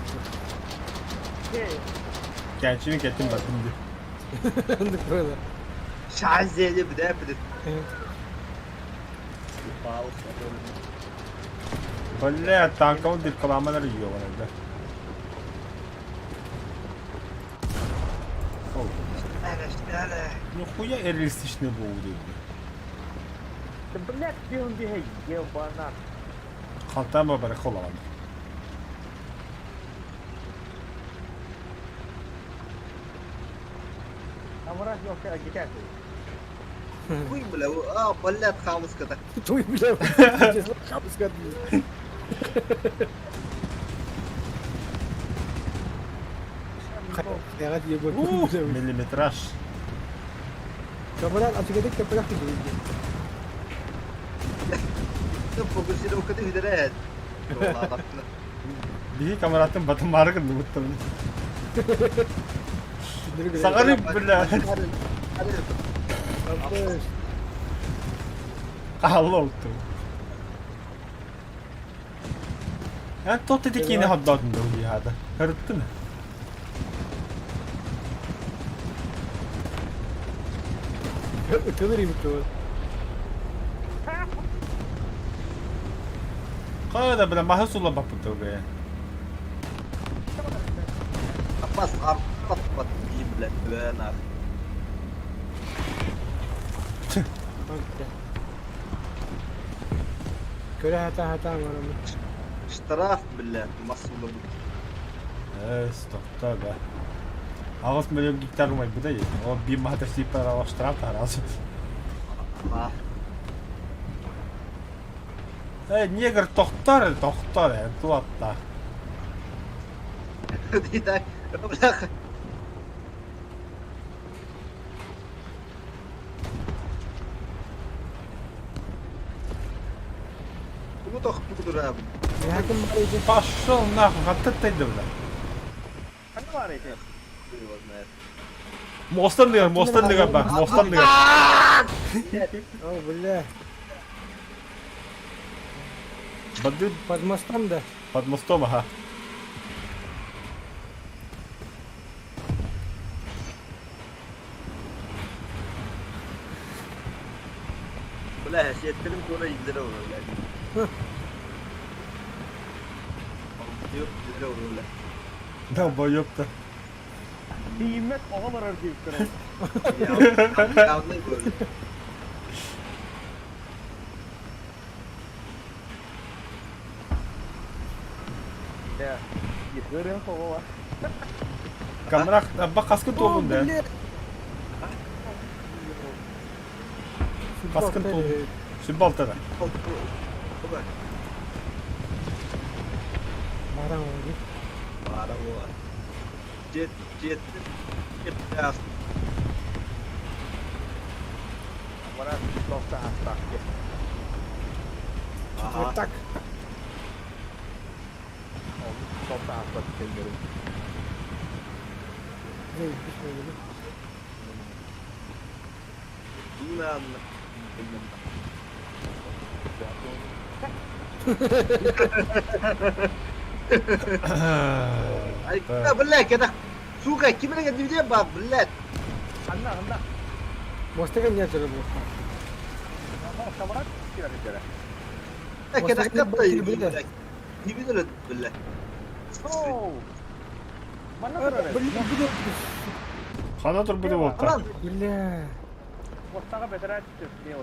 Кэнчими кеттим бардым ди. Было. Шазели бдэ бдэ. Бля, танком дир каламалар ёбаный, да. Нихуя реалистичный был, Да блядь, где он бегает? Ебана. Халтама барахолован. Амрах ёлка агитация. Хуй, бля, а, блядь, хамыска-то. Туй, бля, хамыска. Миллиметраж. Камарат, а ты когда ты Фокусировканы үтэрэ. Биһи камератын батымаары гынныбыттан. Саҕары бля. Хаалла олту. Эн тот ити киини ходдоотун да улиһаата. Көрүттүн. Ытылыр ибит Хайа бля маһы сулабаппыт бля. Аппас арпат дии бля бля Көрө хата-хата барамын. Штраф, бля, мас сулабыт. Э, тохтоо бе. 8 миллион гектар умайбыта дии. Ол биир маһа сииппэр штраф таһараас. А, Э, негр тохтор, тохтор, э, туатта. Ты так, бляха. Тугу тохтуур Миэхэ баар ити. Пошел нахуй, хантан тайда бля. Ханна баар ити? его знает. Мостан дыгар, мостан дыгар ба, мостан дыгар. О, бля. Бандит Под мостом, да? под мостом, ага. Бля, сиэттерим туора иилдэрэ олор, бля. Yok, иилдэрэ олор, бля. Долбоёб-то. Тиийиммэт оҕо олорор диэбиттэр. Явный был. Дьэ, ыарыһах оҕо бар. Камрах, ба хаскын О, туолун да. бля. Хаскын туолун. Сүббалтара. Баран oldu. Баара буолар. Дьиэт, дьиэт, дьиэт, Баран тохто астаах диэн. Ага. Вот так. Ол тохто ааспат кэллэрим. Эй, письмо Дуна. Ай, бля, когда, сука, ким эрэ где ба, блядь. Ханна, ханна. Мостыга нет же был. Камрак киирэр этэрэ. Когда Мостыга катта, бля. не видели, бля. Оу! Манна турар. Бля, бля, Хана турбута буолта. Баран, бля. Мостаҕа бэтэрээ түстэ.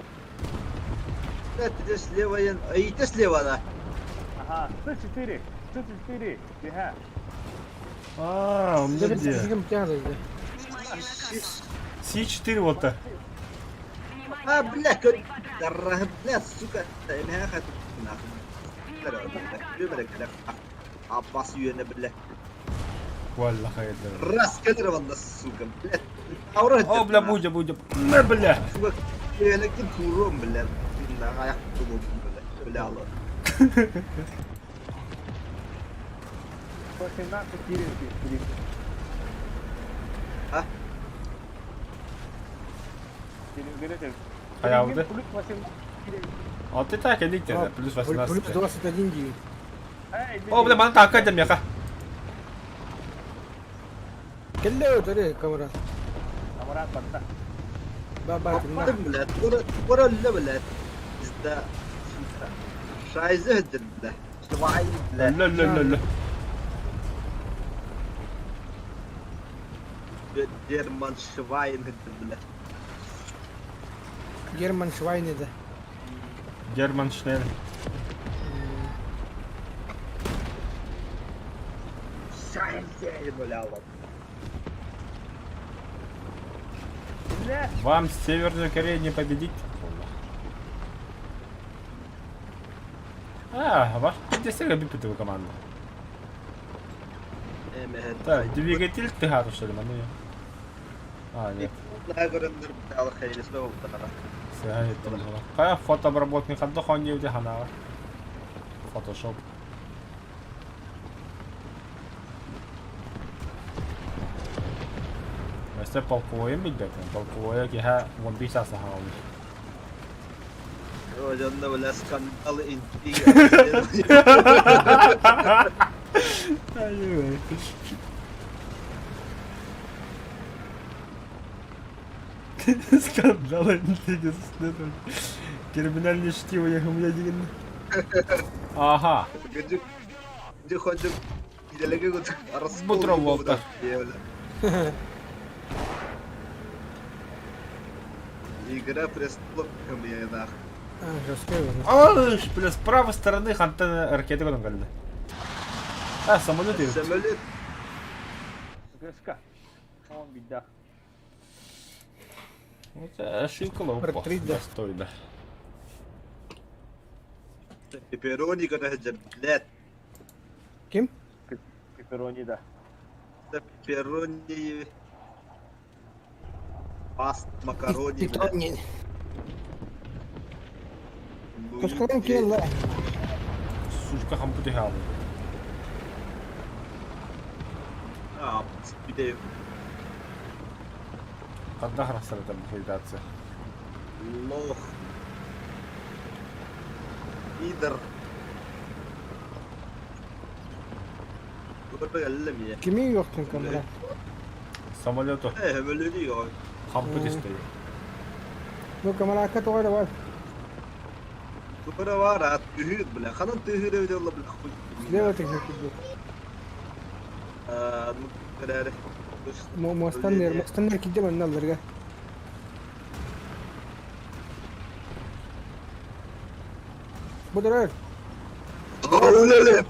блядь, ты слева, и ты слева, да. Ага, 104, 104, тиһэ. А, у меня где? Слишком тяжко, да. С4 вот-то. А, бля, как, бля, сука, меня хотят, нахуй. Аббас үйене, бля. Валла хайда. Раз кадрован, сука, бля. Аура. О, бля, будя, будя. На, бля. Сука, ким туром, бля. На аяқ туром, бля. Бля, алла. 117 киирэн А? Хайаабыты? Плюс 18 киирэн. А ты так, идите, плюс 18. Плюс 21 девять. Эй, О, бля, маны таакка дэмиэхэ. Кэллэ өтөрү камера. Камрак барда. Ба ба на. Бля, тура, тура, бля, бля. Пизда. Сука. Шайзы, бля. Швай, бля. Лө лө лө лө. Герман Швайн, бля. Герман Швайне да. Герман Шнель. Шайзы, бля, алла. Бля, Вам Северную Корею не победить. А, ваш пиздец любит эту команду. Так, двигатель ты гаду, что ли, ману я. А, нет. Хайа фотобработный хадда хон евде ханаа. Фотошоп. Өссө полковойун билбэтим. Полковойа киһи 15 саас хаалбыт. Дьонно бля скандал интрига. Скандал интрига следователь. Криминальное чтиво я у меня деген. Ага. Гыдьык дьэ ходьук идэлэгэ гытык Бу троллоттар. Игра престолов кымыйанах. А, жесткая уже. Ай, бля, с правой стороны хантан ракета көтөн кэллэ. А, самолет идет. Самолет. Кыска. Он беда. Вот ошибка лопа. Три, да. Достойно. Пепперони көтө блядь. Ким? Пепперони, да. Пепперони. Паст, макарони, блядь. Питон. Кускалан киэн ла. Сучка хампыты хаалла. А, бүтэйм. Ханна харахсарата ликвидация. Лох. Пидор. Көрбө кэллим ийэ. Кими юктун камера? Самолету Э, өлөрүү ой. хампы түстэ. Ну камерака тоҕо эрэ бар. Тура бар ат түһүр бля. Ханан түһүр эбит олла бля хуй. Слева техники был. Аа, ну кэрээр. Муостаннер, муостаннер кидде манна алларга. Бу дөрөр.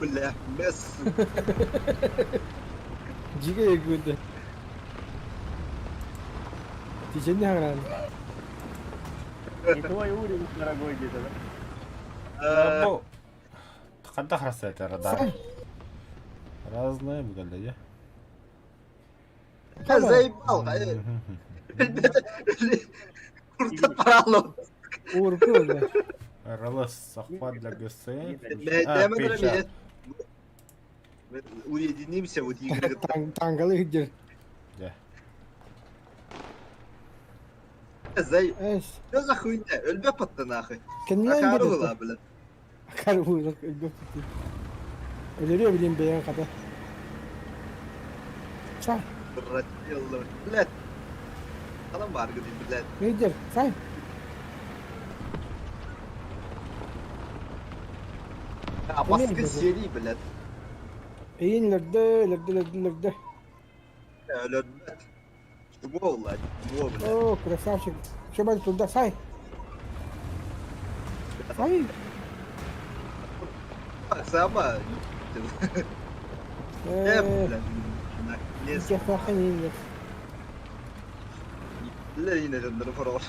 Бля, мес. Жиге егүдэ. Тижени хаҥаран. Не твой уровень, дорогой, где-то, да? Бу ханта харахсарата радар. Разное бүгэллэ Заебал. Курта паралло. Уурку өлө. РЛС захват для ГСН. Мэ, Уединимся вот игры. Тангалы хиджер. Зай, Эс. что за хуйня? Өлбө патта нахуй. Кэннинэн Акары бир. була, бля. Акары була өлбө патта. Өлөрүө билин бэйэн хата. Сай. Брателло. Блядь. Ханан бар гыды, блядь. Хиджер. Сай. А баскы серии, блядь. Эйин лөрдө, лөрдө, лөрдө, лөрдө. Өлөрбөт. Чего, блядь? Чего, блядь? О, красавчик. Что будет туда, сай? Сай. Сама. Э, блядь. Наконец. Бля, не найдем, хорош.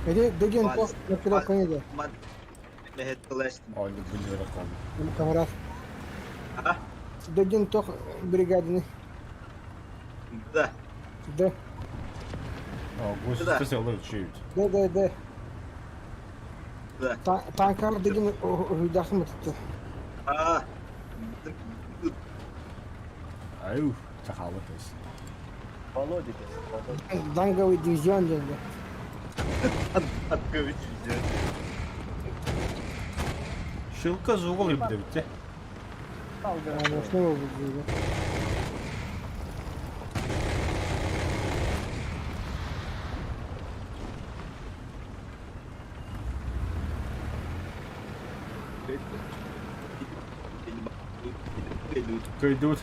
Эти деген пост на Ман. Мехет плештим. Ой, бүлдөрө калды. Камарат. А? Деген тох бригаданы. Да. Да. О, гусь Да. төсө чүйт. Да, да, да. Да. Танкар деген уйдахым tuttu. А. Аю, тахалы төс. Володя, Володя. Данговый дивизион денди. Открыть. Шилка зугул ирбде битте. Снова будет. Көйдүт.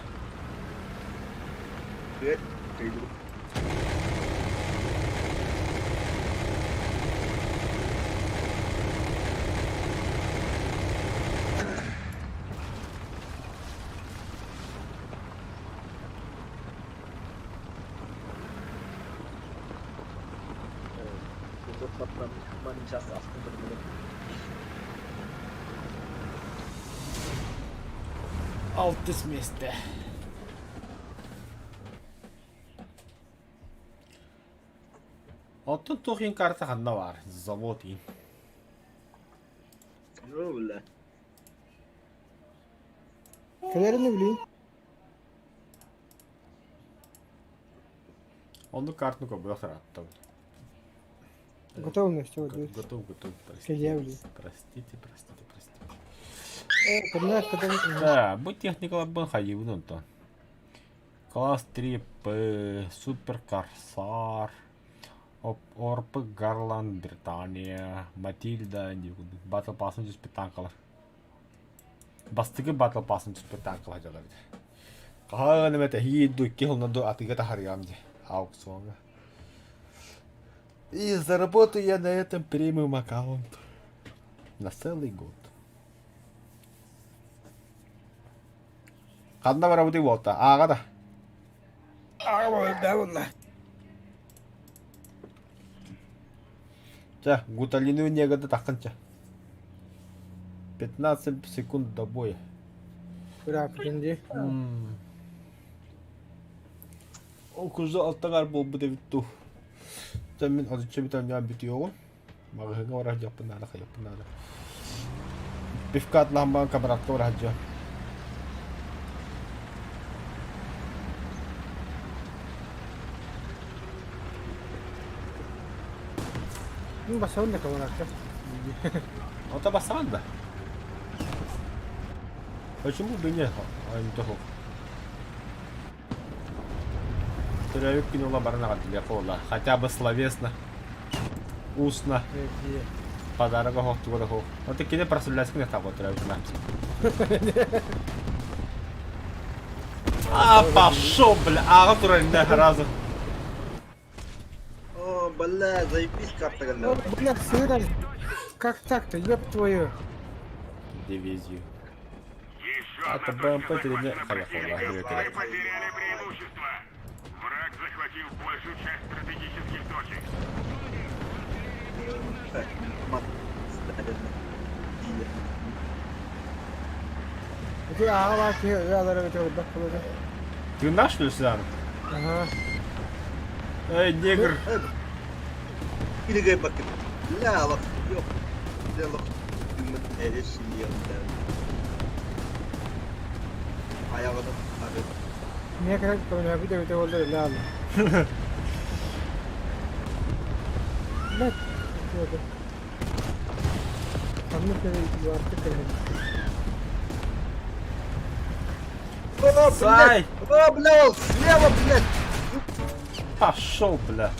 Алтыс месте. Оттон туох иһин карта ханна баар? Завод иһин. Ну, бля. Кэлэрин билин. Оннук картаны көрбөх тарааттабын. Готовность всё будет. Готов, готов, Кэлиэ простите. билин. Простите, простите, простите. Кырна кытын Да, бу техникаларбын хайыыбын онтон. Класс 3П, Супер Корсар, Орп Гарланд, Британия, Матильда, Батл Пасс'ын түспүт танкалар. Бастакы Battle Pass'ын түспүт танкалар дьалар эбит. Хаһан эмэ тэһии ду икки сылынан ду атыыга таһарыам дии аукционҥа. И заработаю я на этом премиум аккаунт на целый год. Ханна барабытый буолта? Ааҕа да. Ааҕа буолла. Чэ, Гуталину негода таххын чэ. 15 секунд до боя. Бырааппытын дии. Ол кузу алтаҕар буолбут эбит дуу. Чэ мин отучча бүтэн бүтүөҕүм. Маҕаһыыҥҥа барар дьоппун наада, хайыппын наада. Пивка атлаһан кабаратка барар дьон. Ну, басабын да кабаратка. Ото басаан да. Почему бы нет? Төрөөбүт күн ула баран аҕалдылыах уола. Хотя бы словесно, устно подарок оһохтугар оһох. Вот кини прославляйскын так төрөөбүт күнэ. А, пошел, бля, аҕа турар инде сразу. О, бля, заебись карта галера. Бля, сыра. Как так-то, ёб твою. Дивизию. Еще А это одна точка БМП захвачена или противником. Поехал, Мы потеряли преимущество. Враг захватил большую часть стратегических точек. Ити аҕа киһи ыалара бит ылбат буолуо. Ты наш, что ли, сюда? Ага. Эй, негр! Или бакыт. Бля, лох, ёп. Бля, лох. Ayağını abi. Niye kadar көмөлөһөбүт эбитэ буоллар үлэ аалла. Бэт. Ханнык эрэ уартык кэлэн. О, Сай! блядь! О, бля, он слева, блядь! Пошел, бля.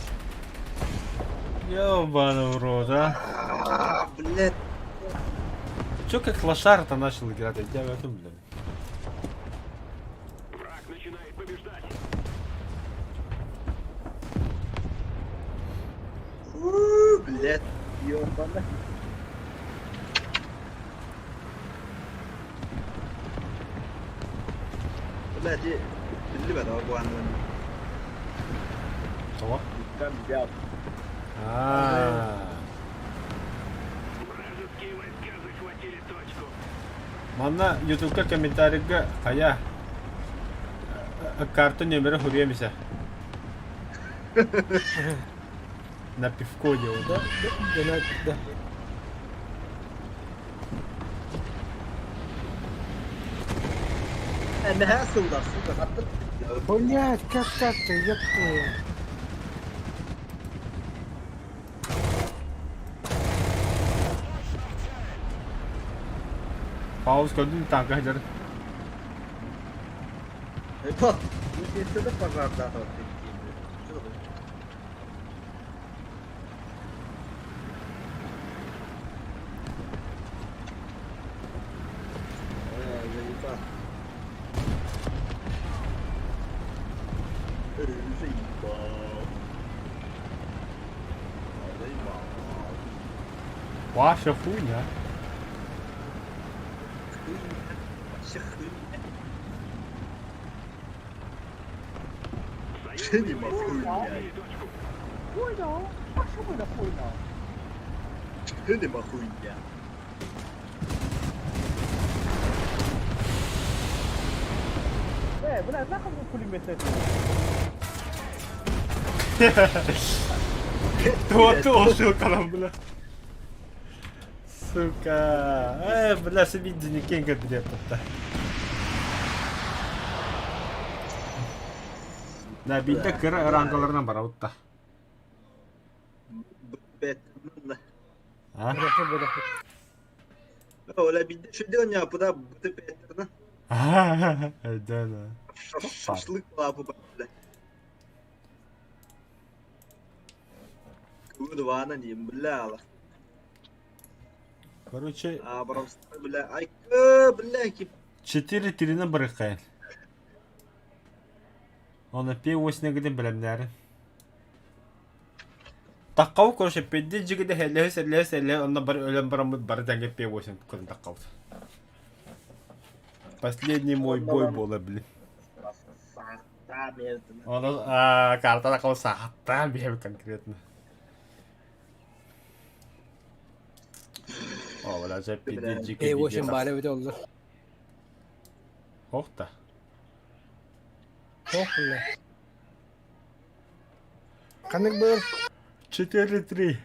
Ёбаный в рот, а. А, блядь! Чё как лошара-то начал играть? Я в этом, блин. Враг начинает побеждать. У, блядь, ёбана. Блядь, биллибэт бу аннын. Того? Там А. Вражеские войска захватили точку. Манна ютубка комментарийга хайа карта номера хуремися. На пивко делал. Да, да, да. Нэһэ сылдар, сука, хаттыр. Блять, как так-то, ёб твою. Пауз көрдүн танка хадыр. Бak, bu de пожарда Что такое? Заебал. Заебал. Заебал. Ваша хуйня. Хуйня. Вообще хуйня. Союзные Не войска могу, захватили точку. Хуйня, пошел на хуйня. Не хуйня. Э, блядь, нахуй пулемет это? Туох ссылкалан, бля. Сука. Э, бля, себе кенга билет тутта. Да, биирдэ кыра рангаларынан барабыт да. А? Оля биирдэ шүдэ оняпыда быты петтерна. Да, да. Шашлык лапы бля. Кудвана не бля. Короче, А, просто, бля, ай, бля, кип. 4-3-ни барыххайын. Оны P8 гидин билэмнээри. Таққау короче, педди жигиде хеллэһэ сэллэһэ сэллэһэ онно бары өлөн бараммыт бары тэҥҥэ P8 көрөн таққабыт. Последний мой бой буола, блин. Оны карта таққау сааттаан биһэбит конкретно. О, бля, же педди жиги P8 баара эбитэ оллар. Ох та. Ох, бля. Ханнык быр? 4-3.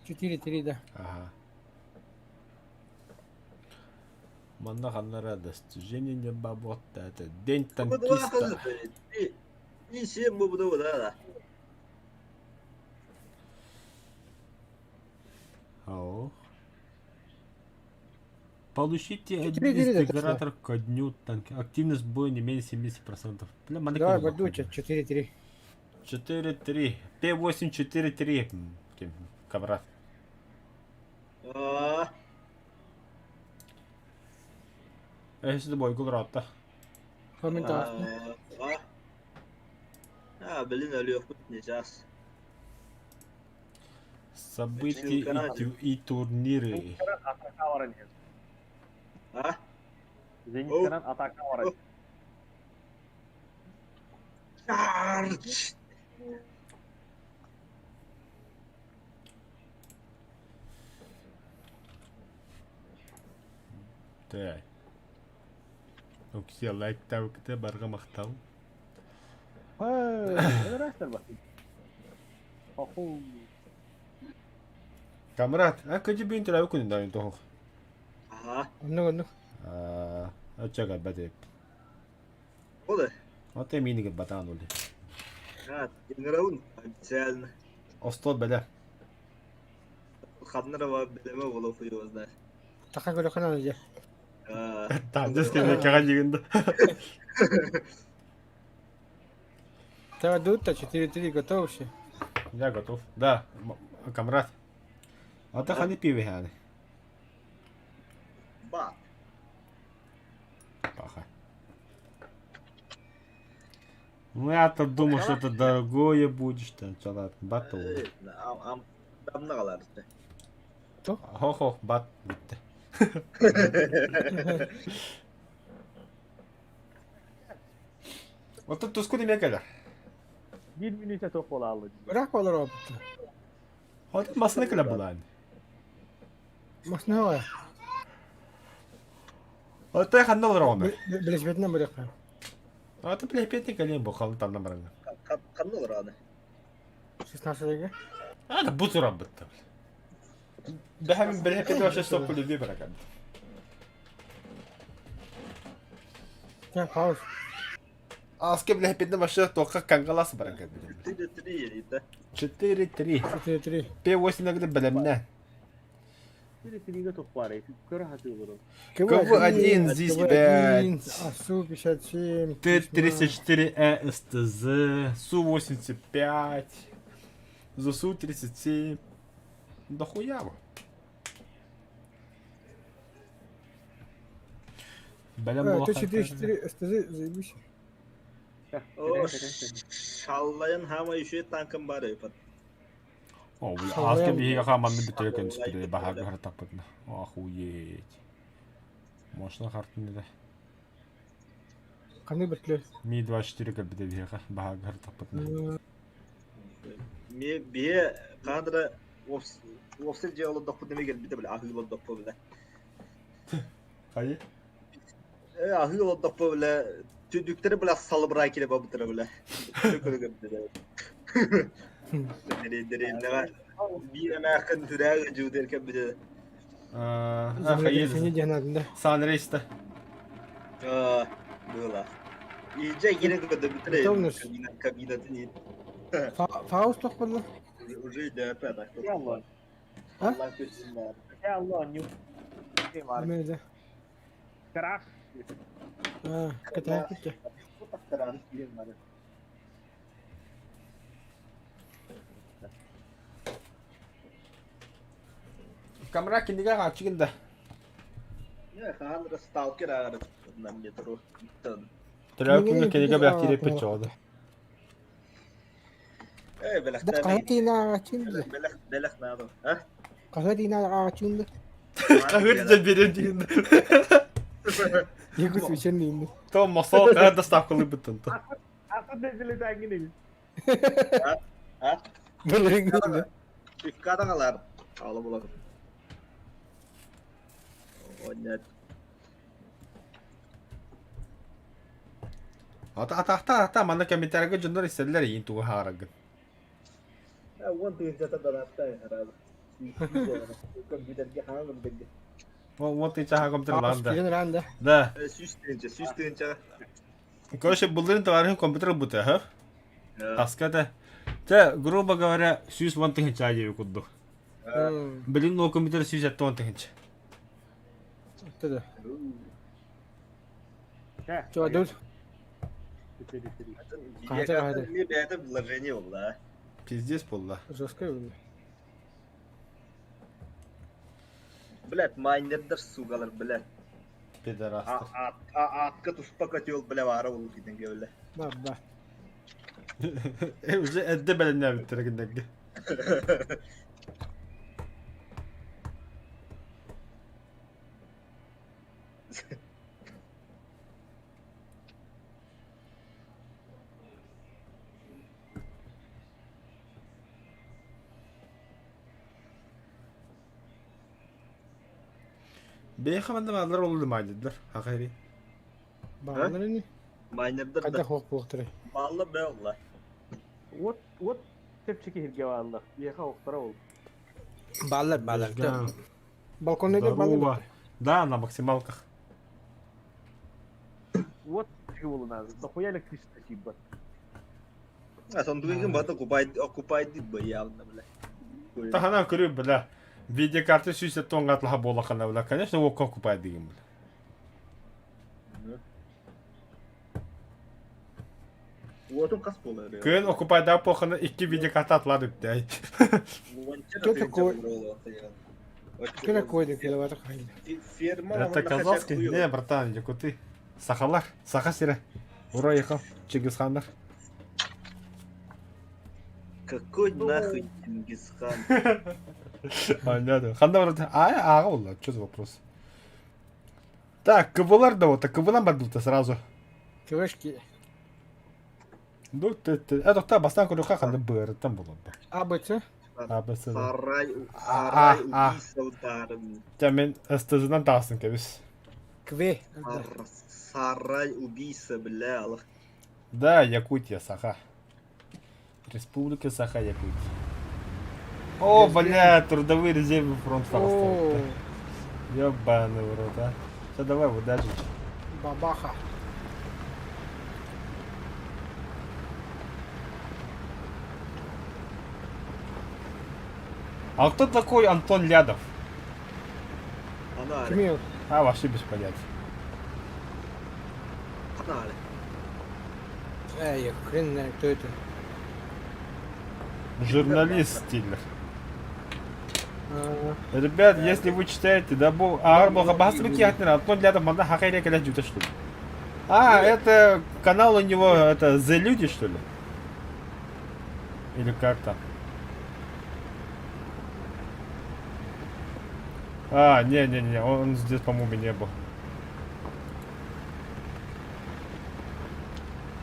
4-3, да. Ага. Манна ханнара достижение не баботта. Это день танкиста. И семь буду, да, да. Ох. Получите 4-3 это администратор ко дню танка. Активность боя не менее 70%. Бля, манна Давай, кирилл Бардуча, 4-3. 4-3. П8 4-3. Камрад. А, Эссе бой гулратта. Комментарий. А, блин, Алёх, не сейчас. События и турниры. Атака баран иһэр. А? Зенитканан атака баран. Чарч! Так. Оксия лайктау кте барга мактау. Өлөрөстөр ба. Оху. Камрад, а кыжы бин турабы күнүн дайын тоох. Ага. Оннук, оннук. А, ачага бадеп. Ода. Ата миниге батан олди. А, генералун официально. Остол беле. Ханнарова билеме боло хуй знает. Таха көрө ханан дьэ. А, Тандыс кеме кага дигенде. Давай, Дутта, 4-3, готов все. Я готов. Да, камрад. Ата хани пиве хани. Бат. Паха. Ну я-то думал, что это дорогое будет, что ладно, бат ол. Ам дамна калар. Хо-хо, бат битте. Ота туску неме кэлэр. Биир мүнүүтэ тоқ бола алды. Ыраах буолар опыт. Ота масына кэлэ булаан. Масна Ота ханна олор Билесбетинен барыахха. Ата плепетник кэлен бу халын тамна бараңа. Ханна олар 16-га. Ана бу туран бытта. Бэхэм билепет вообще стоп кулеби баракан. Чэ, пауз. Аски билепетне вообще тоққа кангалас баракан. 4-3 да. 4-3. 4-3. П8 нагды билемне. 4-3-ге тоқ бар. Көрө хаты олорор. КВ-1, здесь 5. АСУ-57. Т-34Э СТЗ, Су-85, ЗСУ-37. Да хуяво. Бэлэм була Т-44 СТЗ, заебись. О, шаллайын хама еще танкым бар өпөт. О, бля, аска биһиги хаманны бүтүрэ көнүспүтэ баһаага хартаппытна. Охуеть. Мощно хартын да. Ханнык бөртүлэр. Ми-24 кэлбитэ биһиэхэ баһаага хартаппытна. Ме бие кадра офсер жеоло доппу деме келбите биле ахы бол доппу биле. Хайы? Э ахы бол доппу биле. Түннүктэри бля салыбырай кире бабытыра бля. Дэриэбинэҕэ биир эмээххин түрээҕи дьуудер кэлбитэ. Сени диэн да. Сан рейста. Было. Иджа кире көдөбүтүрэ Готовность. кабинатын ин. Фауст тох болла. Уже ДП так. Ялла. А? Allah көтсүн Ялла, ню. Меде. Краш. А, ката китте. Камера кинигэ хааччыгын да. Не, хаан сталкер ағары нам не тұру. Төрөө күҥҥэ кинигэ бэхтиир эппит чоҕоду. Э, Да белэхтэ. кахатина агачында. Белэх, белэх надо. А? Кахатина агачында. Хаһыт дьэ биэрэн диэн. Екі священный инде. То мосол хаһыт доставкалыыбыттан то. Атын незили таңгин. А? Билиңинде. Пивкадан алар. Алы булар. О, нет. Ата ата ата ата манна комментарийга дьоннор истэллэр иин тугу хаарагын. Уон тыһыынчата донаттай араада. Компьютерге хаан гырдыгы. Вот и чаха компьютер ланда. Кирен ранда. Да. Сүүс тыһыынча, сүүс тыһыынча. Короче, булларын товарыһын компьютер быта, ха? Таска да. Те, грубо говоря, сүүс уон тыһыынча диэби курдук. Билин ол компьютер сүүс сэттэ уон тыһыынча. Тада. Чо дул. Хаата хаата. Мне бэйэтэ вложение буолла. Пиздец буолла. Жестко было. Блядь, майнердер сугалар, блядь. Пидорастар. Атка туспа котел, бля, баара болу китенге, бля. Ба ба. Э, уже эдде бэлэннээбиттэр гиннэргэ. Бэйхэ манна бааллар ол майнердер хахари. Баалар ини. Майнердер Кайда да. хуак буохтары. Баалла бэ олла. Вот, вот тепчики хирге бааллар. Еха охтара ол. Баалар баалар. Балконда да Здорово. баалар. Да, на максималках. Вот чего у нас. Дохуя электричество типа. А сондугин бата окупай окупай дит бы явно, бля. Тахана көрү бля. Видеокарта сүүс тоңгатлаха буолахана бля. Конечно, ол окупай деген бля. Уотун кас болар. Күн окупайда похана икки видеокарта атлар үптэй. Кто такой? Кто такой деп келіп жатыр қайда. Ферма Это казахский? Не, братан, якуты. Сахалар, саха сире. Ура ехал, Чингисхандар. Какой нахуй Чингисхан? Понятно. Ханда брат, а, а, ол, что за вопрос? Так, КВЛар да вот, КВЛ бардылта сразу. Квешки. Ну, ты, ты, это та бастан көрү ханда бр там было бы. А, Б, С. А, Б, С. да. Сарай, А, сарай а. убийца ударом. Тя мен СТЗ-дан тағысын кебис. Кве. Сарай убийца, бля, Аллах. Да, Якутия, Саха. Республика Саха, Якутия. О, бля, трудовые резервы фронт О, Форстов. Ёбаный в рот, а. Все, давай, выдажить. бабаха. А кто такой Антон Лядов? Ана, Ким ол? А, вообще без понятия. ана. Эй, я хрен знает, кто это. Журналист стильных. А, Ребят, если вы читаете, да бу аар бога басмыки Антон Лядов манда хакайра кэлэ дьюта что ли? А, это канал у него, это The Люди, что ли? Или как там? А, не-не-не, он здесь, по-моему, не был.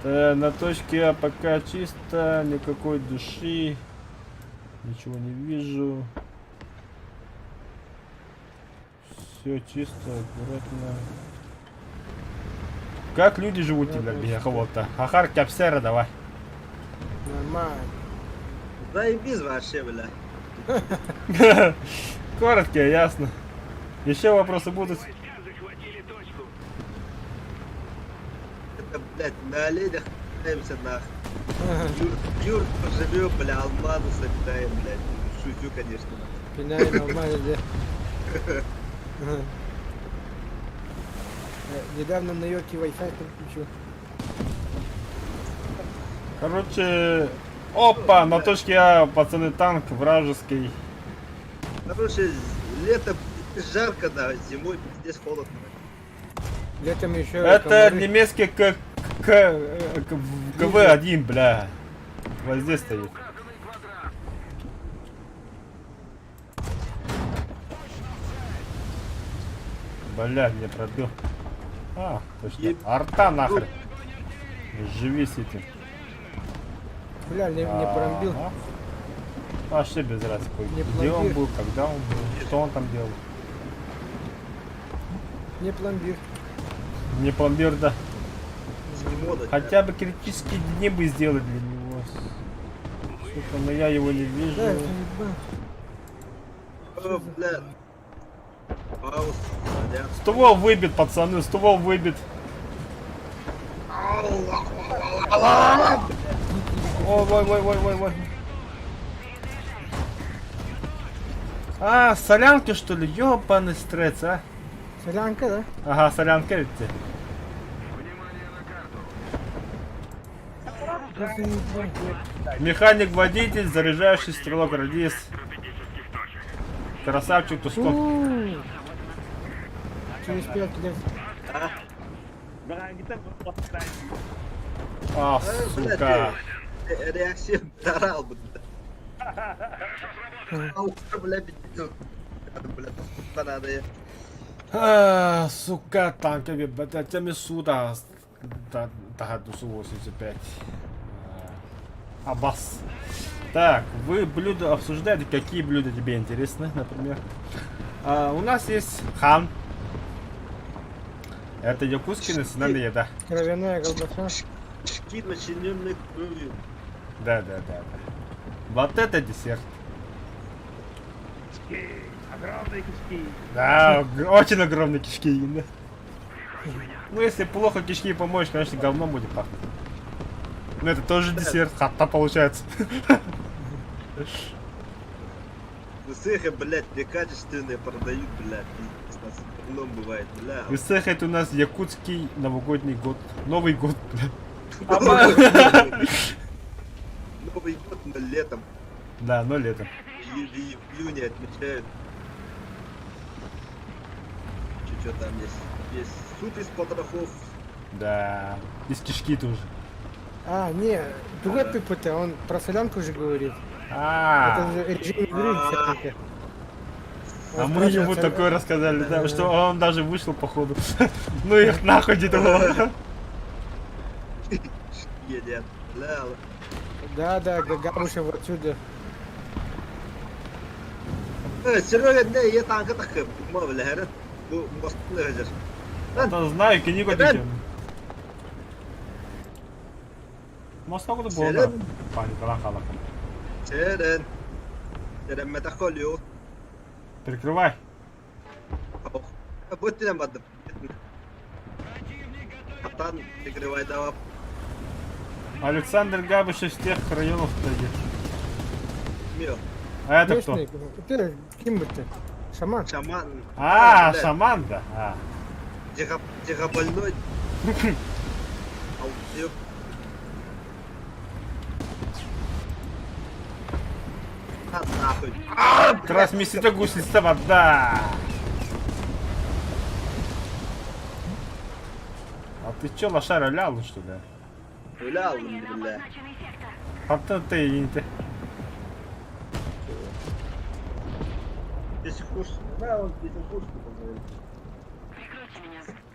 На точке А пока чисто, никакой души, ничего не вижу. Все чисто, аккуратно. Как люди живут теперь, биһиэхэ буолта. Хахар кэпсэ давай. Нормально. Заебись вообще, бля. Коротко, ясно. Еще вопросы будут? Это, блядь, на оленях катаемся нах. Юр, юр, поживем, бля, алмазы собираем, блядь. Шучу, конечно. Пинаем алмазы, да. Ага. Недавно на Йорке Wi-Fi подключил. Короче, опа, на точке А, пацаны, танк вражеский. Короче, лето жарко, да, зимой пиздец холодно. Летом еще Это комары. немецкий К, К, э, К, КВ-1, бля. Вот здесь стоит. Бля, не пробил. А, точно. Еб- Арта нахрен. Живи с этим. Бля, не промбил. Ага. Вообще без разницы. Не Где он пломбир. был, когда он был, что он там делал. Не пломбир. Не пломбир, да. Мода, Хотя бы критические дни бы сделать для него. Сука, но я его не вижу. Да, это не О, бля. Пауз, садят. Ствол выбит, пацаны, ствол выбит. Ой, ой, ой, ой, ой, ой. А, солянка что ли? Ёбаный стресс, а? Солянка, да? Ага, солянка ведь. Да заебал. Механик-водитель, заряжающий стрелок радист. Стратегических точек. Красавчик Тусков. У. Через 5 лет. Бля, где-то вот А, Э, сука. блядь, Реакция орал бы. Ау, бля, пиздец. Бля, надо я. А, сука, танковый БТ суда. Тахадусу 85. Абас. Так, вы блюда обсуждаете, какие блюда тебе интересны, например? А, у нас есть хан. Это якутский национальная еда. Кровяная колбаса. Кишки, начиненные кровью. Да, да, да, да. Вот это десерт. Кишки. Огромные кишки. Да, очень огромные кишки. Да. Ну, если плохо кишки помоешь, конечно, говном будет пахнуть. Ну, это тоже десерт, хата получается. Сыха, блядь, некачественные продают, блядь. Пиздец, нас говном бывает, бля. Исэх это у нас якутский новогодний год. Новый год, бля. Новый год, но летом. Да, но летом. В июне отмечают. Что там есть? Есть суп из потрохов. Да. Из кишки тоже. А, не, другой ППТ, он про солянку же говорит. А, Это же режим игры солянка. а Он мы спрашивает, ему такое рассказали, да, что он даже вышел походу. Ну их нахуй где-то было. Едят. Бля, Да, да, Габушев отсюда. Серега, не, я танка так, бля, бу мостны хәзер. Да знаю, книгу Рен. деген. Москва было. Серен. Паника, халак. Серен. Серен метахолио. Прикрывай. Бу тинен бадым. Атан прикрывай давап. Александр Габышев с тех районов стоит. Мио. А это кто? Местный, Ты кем бы ты? Шаман. Шаман. А, бля, шаман, да. А. Тихо больной. Ау, ёп. А, нахуй. Трансмиссия гусеница вода. А ты чё, лошара лял, что ли? Гулял, бля. А ты ты и не ты. Здесь курс. Да, он здесь курс.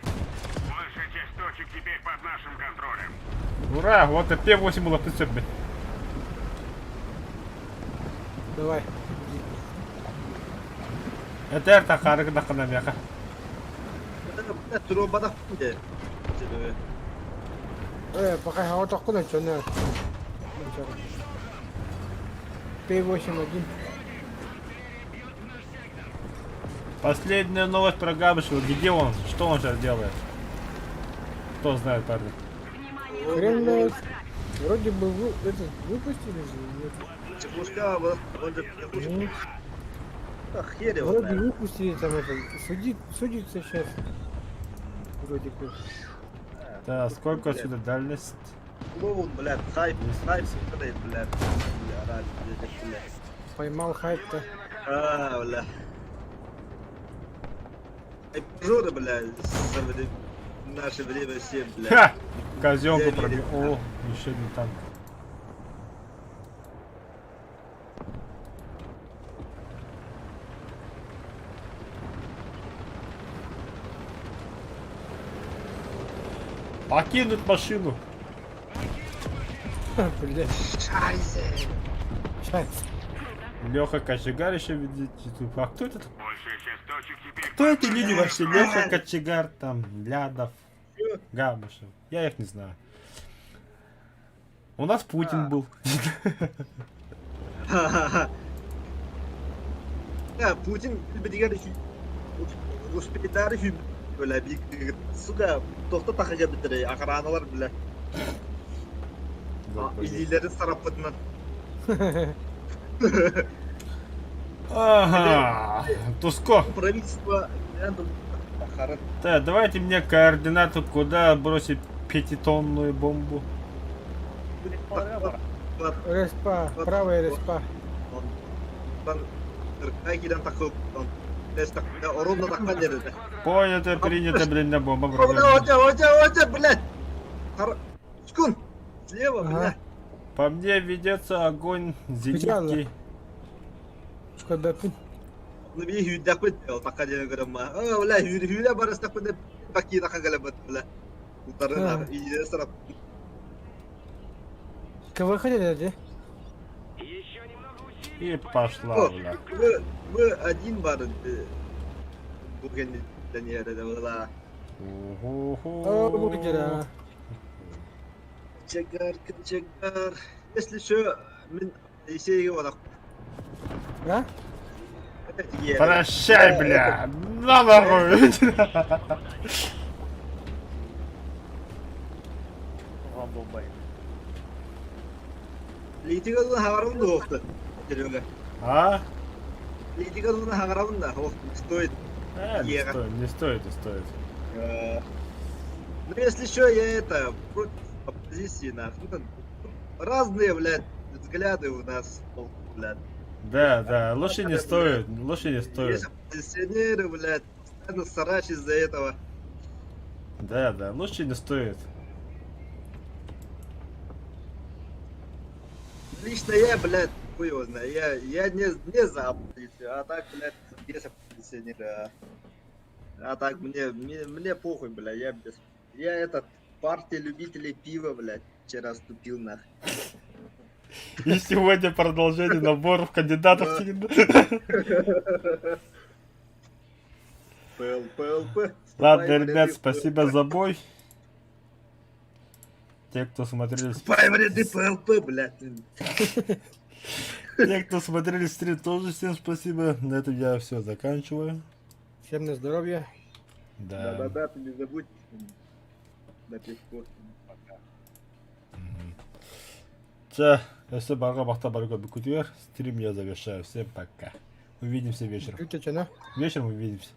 Большая часть точек теперь под нашим контролем. Ура, вот и П8 было прицепе. Давай. Это это харак на ханамяха. Бля, трубада хуя. Серега. Э, пока хаҕа чоно. Т-8-1. Последняя новость про Габышева. Где он? Что он сейчас делает? Кто знает, парни? Хрен знает. Вроде бы вы, этот, выпустили же, нет? Чепушка, он же психушка. Ну, А, хер его вроде знает. выпустили там это, судит, судится сейчас. Вроде как. Да, сколько отсюда дальность? Клоун, блядь, хайп, хайп, блядь, блядь, блядь, блядь. Поймал хайп-то. А, бля. Эй, Жора, бля, наше время все, бля. Ха! Казенку пробил. О, еще один танк. Покинуть машину. Блядь. Шайзе! Сейчас. Леха Кочегар еще ведет YouTube. А кто это? Большая часть точек теперь Кто эти люди вообще? Леха Кочегар, там, Лядов, Габышев. Я их не знаю. У нас Путин был. Ха-ха-ха. Да, Путин билигэр успейтары бля, сука, тохто тахыга битире, охраналар, бля. Илиилэрин сараппытынан. Ага, Туско. Правительство, Так, давайте мне координату, куда бросить пятитонную бомбу. Респа, правая респа. Понято, принято, блин, на бомба. Блядь! Скун! Слева, бля! По мне ведется огонь зенитки. Ну, би хүйдәк бит, така дигән көрәм. А, бля, хүйдә барыстак бит, баки така галәбәт, бля. Утарын иде сарап. КВХ деді? И пошла, бля. Мы один бар бүген дөньяда була. О, бу кера. Чегар, чегар. Если что, мин Есейге барак. А? Прощай, бля! На нахуй! А? Стоит. Не стоит, не стоит, не стоит. Ну, если что, я это, против оппозиции, нахуй. Ну, разные, блядь, взгляды у нас, блядь. Да, да, лучше не стоит, лучше не стоит. Есть оппозиционеры, блядь, постоянно срач из-за этого. Да, да, лучше не стоит. Лично я, блядь, хуй его знаю, я не за оппозицию, а так, блядь, есть оппозиционеры, а так мне похуй, блядь, я без... Я этот, партия любителей пива, блядь, вчера вступил, нахуй. И сегодня продолжение наборов кандидатов. ПЛПЛП. Ладно, ребят, спасибо за бой. Те, кто смотрели... Вступай в ряды ПЛП, блядь. Те, кто смотрели стрим, тоже всем спасибо. На этом я все заканчиваю. Всем на здоровье. Да. Да-да-да, ты не забудь на пивко. Пока. Чэ, если барга бахта барга букутер, стрим я завершаю. Всем пока. Увидимся вечером. Вечером увидимся.